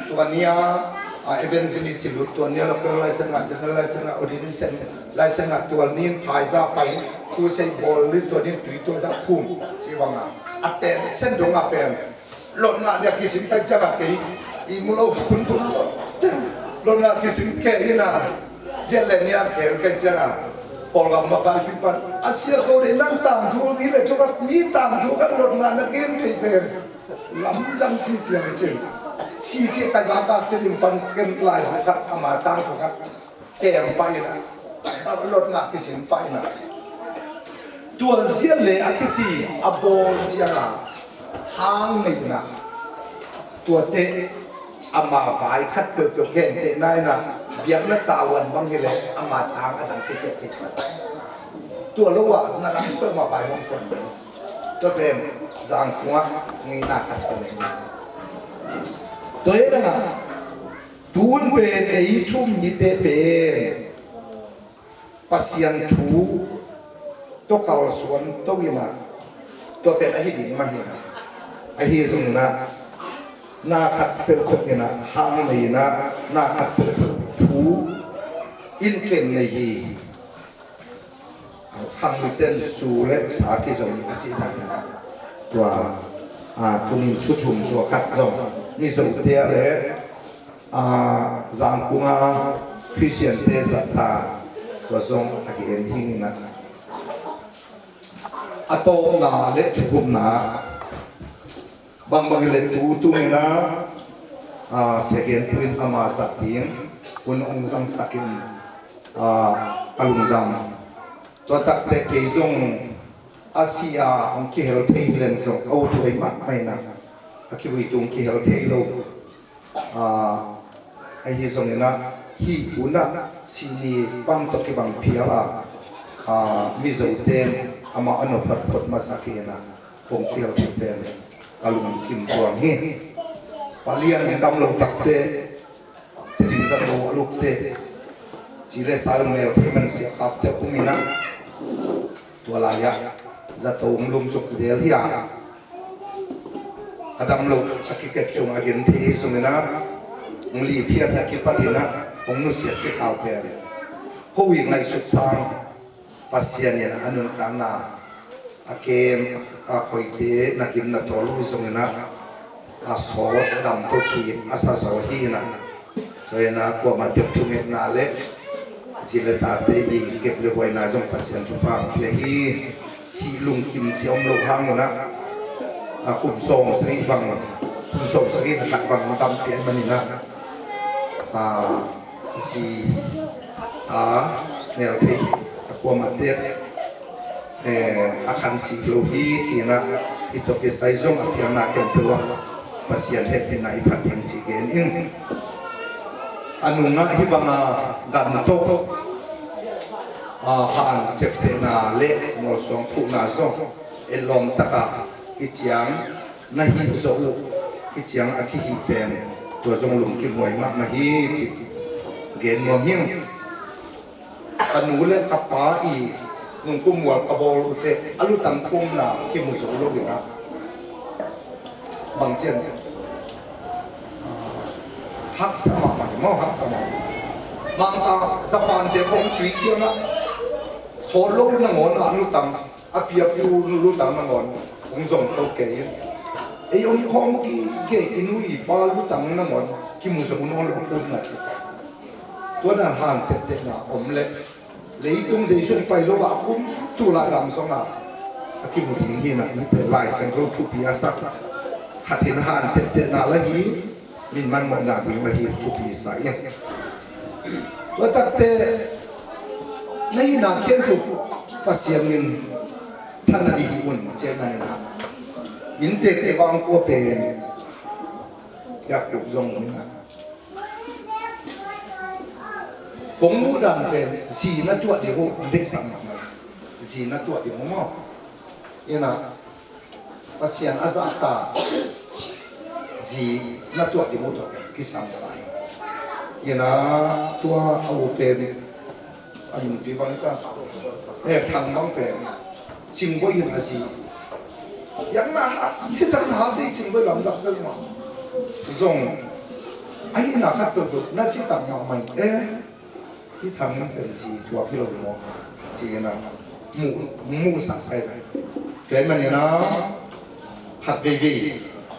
Tua nia, a, evangelist silut, tua nia local license ngah, general license ngah, ordination license ngah, tua nin phaiza pai, thu sei bawl lit, tua nin tui tua za phum, si banga. A pen, sen dong a pen. Lot ngah nia kisin kai ciangah kei i mu lo hun tu. Lot ngah kisin kei ina. Ziat le nia kei kai ciangah Kawlgam makaipi pan a sia ko dei nang tangthu i le cukah mi tangthu kan lot ngah na gen thei pen. Lamdang si ciang cin si ci ka zakak te lim pan ken lai khat ama tangthu khat. Kem paina, lot ngah kisin paina. Tua ziat le a kici a bawl cianga hang neihna. Tuate ama vai khat peuhpeuh gentehna ina biakna tavuan bang hileh ama tang a dang kisiat hi. Tua lo ah na dang peuhmah vai hong kuan. Tua pen Zangkungah ngeina khat ka nei. Tua hi dangah Tun pen ei thu-um mite pen Pasian thu tawh kalsuan to inah tua pen ahi ding mah hinah. Ahi zonginah na khat peuhpeuh inah hang nei inah na khat peuhpeuh thu in ken nei hi. Khangmiten su le sa kizom a cih dan tua, a, tunin thu thum tua khat zong Mizote a le, a, Zangkunga Khristiante zahta tua zong a ki-en hi inah a tawpna le thukhupna bangbang hileh tu tungin a, a, second tu in ama zat ding hun hong zangsak in, a, a lungdam. Tua takte kei zong a si a hong kihel thei hileng zong a ut huai mahmah inah a kivui tung kihel thei lo. A, ahi zonginah hih hunah sini pang tawh kibang phial a, a, Mizote amah a nop photphot masa kei inah kong kial thei pen ka lungkim tuang hi. Palian in dam lo takte, tevin zato a lukte, ci le sa mel thei man siakapte um inah tua lai-ah zato hong lumsuk zel hi a, a dam lo a kikep sung a gen thei hi sung inah hong liphiat a kipat inah hong nusiat kikal pen ko i ngaihsut sang Pasian in a nuntakna a kem a khoite na kim na tawl uh hi zong inah a sawt dam to kik a sa zaw hi inah. Tua inah kuamah pek thungetna le zi le tate i kep le huaina zong Pasian thupha pia hi. Sih lungkim ci om lo hang inah a kum sawm sagih bang, kum sawm sagih na khat bang dam pian man inah a zi a nel thei a kuamah tek, eh, a khan sih lo hi ci inah i tawh kisai zong a piangna khempeuh ah Pasian hehpihna i phat ding ci gen in. A nungah hih banga gan tawh, a, han ceptehna le mualsuang phuhna zong etlawm taka hih ciang na hih zawh uh, hih ciang a kihih pen tua zong lungkim huai mahmah hi ci gen nuam hing. Ka nu le ka pa i nungkum mual ka bawl uhte a lutang phumna kimu zo lo inah bang cian, ah, haksa mahmah hi maw, haksa mahmah. Mangkang Japan te khong tui khiangah sawt lo nangawn a lutang a piapu lutang nangawn hong zong to kei in. Ei om khawm kei i nu i pa lutang nangawn kimu zo nawn lo phumna si. Tua dan han ceptehna om le leitung Jesu pai lo a kum tu la dam zong a a kimu ding hi inah i pe Lai Siangtho thupi a sak khat in han ceptehna la hi. Min man mawhna ding la hi thupi sa in. Tua takte na hihna khempeuh Pasian min than a dih hi un cian man inah inntekte bang kua pen Yakub zong um inah kong muh dan pen zi na tuah ding uh deihsak mahmah. Zi na tuah ding uh maw? Inah Pasian a zahta zi na tuah ding uh tawh pen kisamsa hi. Inah tua a u pen a nungpi bang ka, eh, Thang bang pen Cingboih in a zi. Yang na hat, citak na hat dei Cingboih lamdang peuhmah. Zong a hihna khat peuhpeuh na citak mahmah in, eh, hih Thang in pen zi tuak hi lo maw ci inah mu, musak ai. Tua ahih man inah khat veivei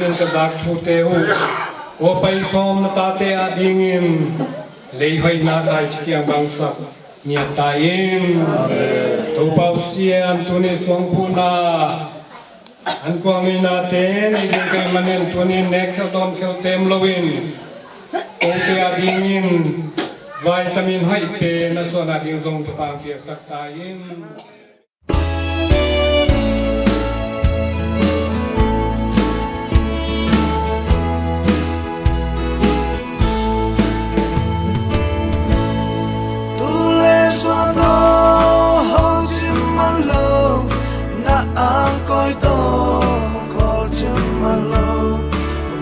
Ka zak thute uh, aw paikhawm na tate adingin leihoihna thaici kiang bangsak ngiat ta in. Topa Pasian, tuni suangphuhna an kuang nuihnate nei ding ka hih manin tuni nek khel dawn khel tem loin kote adingin vitamin hoihte na suan ading zong Topa hong piaksak ta in. Tul le suan tawh hong cim man lo, na angkoi tawh khawl cim man lo.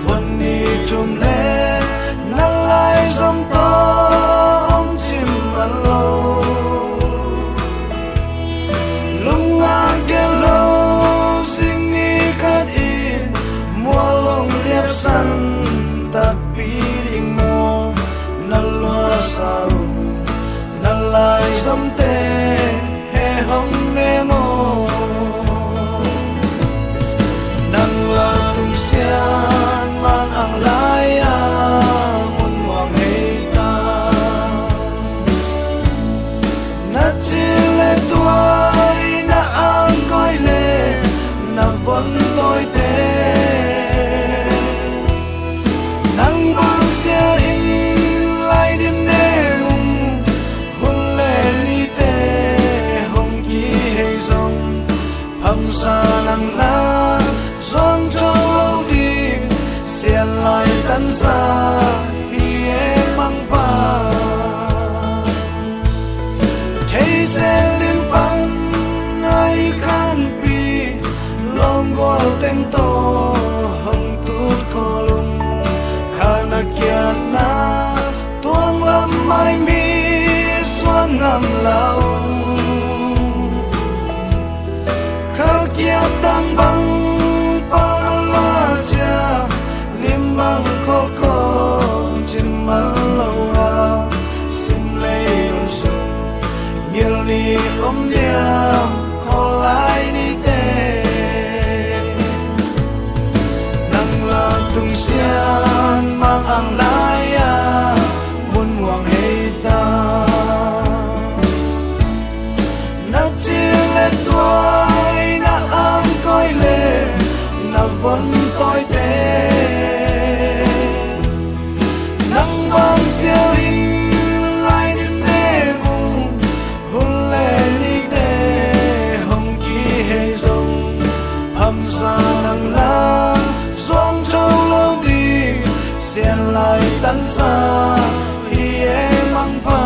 Vun ni thum le na laizom tawh hong cim man lo. Lung a gelh lo zing ni khat in mual hong liapsan takpi ding maw? Na luasa uh na laizomte he hong ne maw? Nang la tung sian mang ang lai-a mun muang hei ta. Na cil le tuai, na angkoi le na von tawite, nang vang sial in lai dim ne mung, hun le nite hong kihei zong, phamsa nang la zuang tho lo ding, sial lai tansa hi e Mangpa. Theisen lim pan a i khanpi, lawmgual teng tawh hong tut khawl ung. Kha na kiatna tuang lam mai mi suan ngam lo. Kha kiat tang bang pal na lua cia, lim bang khawlkhawl cim man lo a, sim lei nun sung ngil ni om diam khawl lai nite. Nang la tung sian mang ang lai-a mun muang hei ta. Na cil le tuai, na angkoi le na von tawite, nang vang sial in lai dim ne mung, hun le nite hong kihei zong, phamsa nang la zuang tho lo ding, sial lai tansa hi e Mangpa.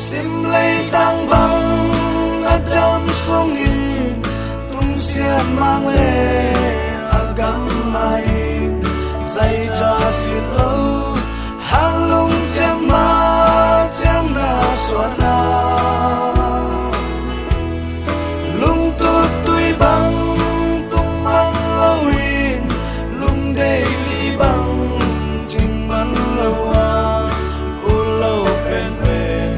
Sim leitang bang na dam sungin, tung sian mang le a gam a ding, zai ca sit lo, hanglung ciang ma ciang na suan a. Lungtut tui bang tung man loin, lungdei li bang cing man lo a, u lo penpen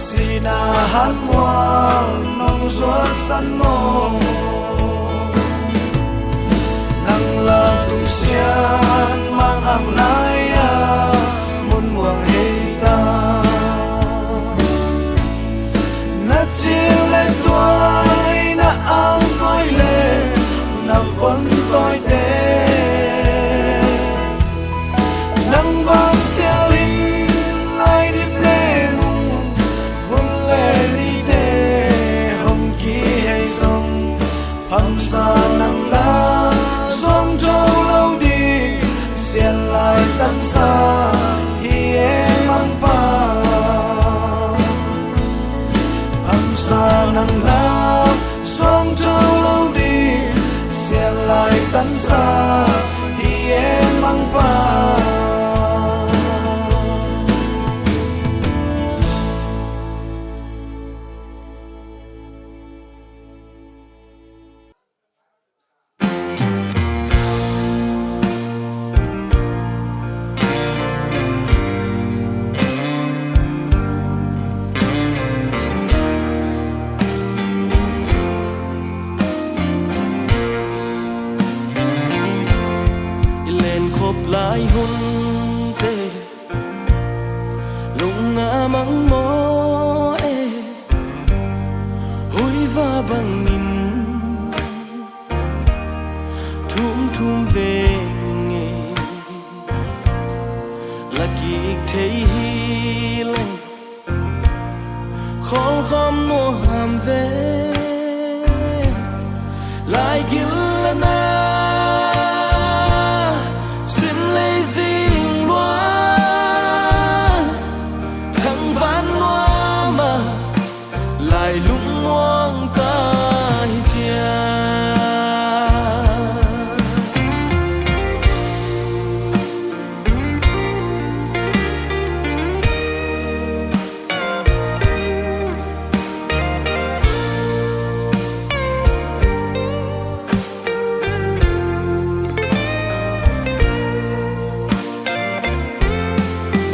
sina han mual nong zuat san maw? Nang la tung sian mang ang lai-a mun muang hei ta. Na cil le tuai, na angkoi le na von tawite, nang vang sial in lai dim ne mung, hun le nite hong kihei zong, phamsa nang la zuang tho lo ding, sial lai tansa hi e Mangpa. Phamsa nang la zuang tho lo ding, sial lai tansa hi e Mangpa. va bangin thum thum veng e. La kik thei hi leng khawl khawm nuam ve. Lai gil le na sim lei zing lua, thangvan nuam a lai lungmuang ta hi cia.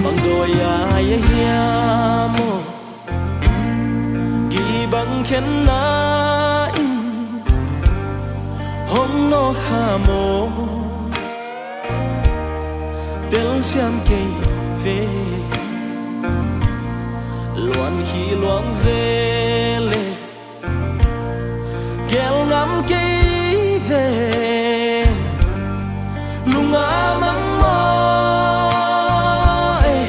Bang dawi ai a hiam aw, kibang khenna in hong nawk kha maw? Telsiam kei ve, luan hi luang zel e, gel ngam kei ve. Lung a mang maw e,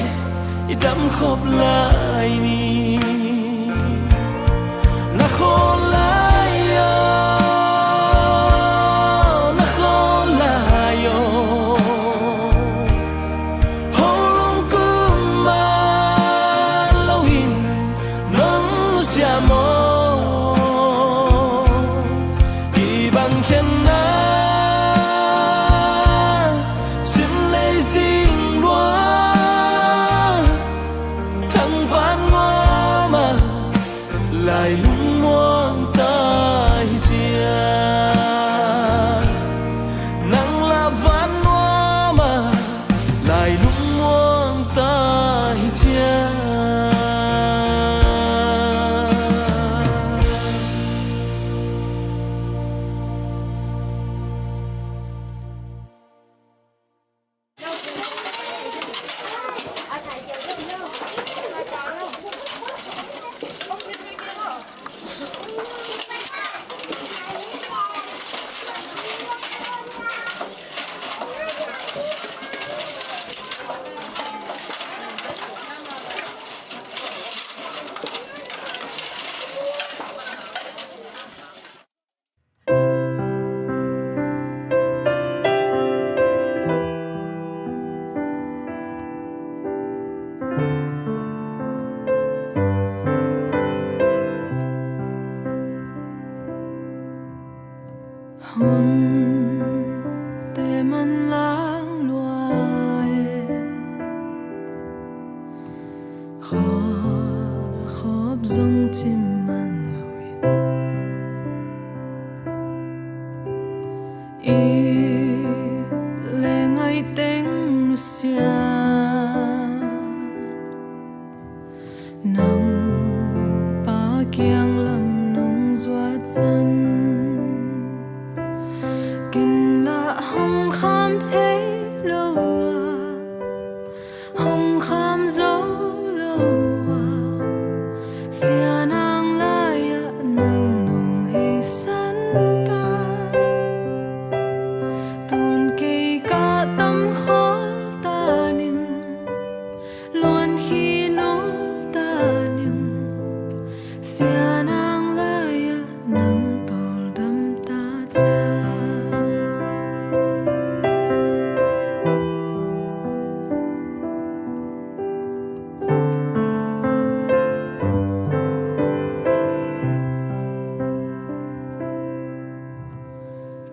i dam khop lai ni. Na khawl lai aw, na khawl lai aw. Hong lung kum a lo in nong nusia maw? Kibang khenna sim lei zing lua, thangvan nuam a lai lungmuang ta hi cia. Nang la van nuam a lai lungmuang ta hi cia. Hun te man lang lua e, khawl khop zong cim man lo in, i le ngai teng nusia. Nang pa kiang lam nong zuat san, ken lah hong kham thei lo a, hong kham zo lo a, Sia Nang lai-ah nang nong heisan ta. Tun kei ka tam khol ta ning, luan hi nul ta ning, Sia Nang lai-ah nang tawldam ta cia.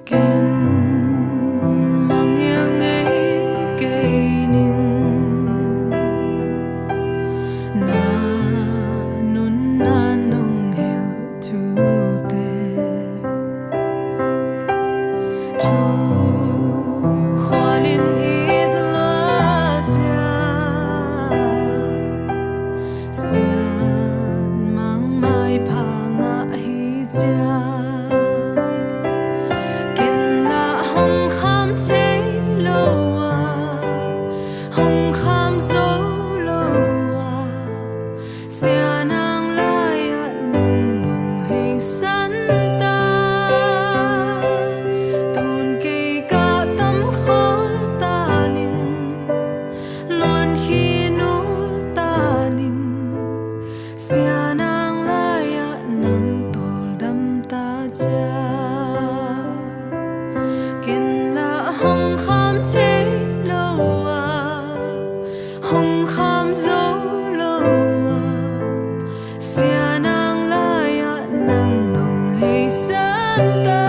Ken mangngilh ngei kei ning, na nunna nong hilh thute. Thu khualin it lua ciang, sian mangmai pha ngah hi ciang. Ken lah hong kham thei lo a, hong kham zo lo a, Sia Nang lai-ah nang nong heisan. Hei Santa,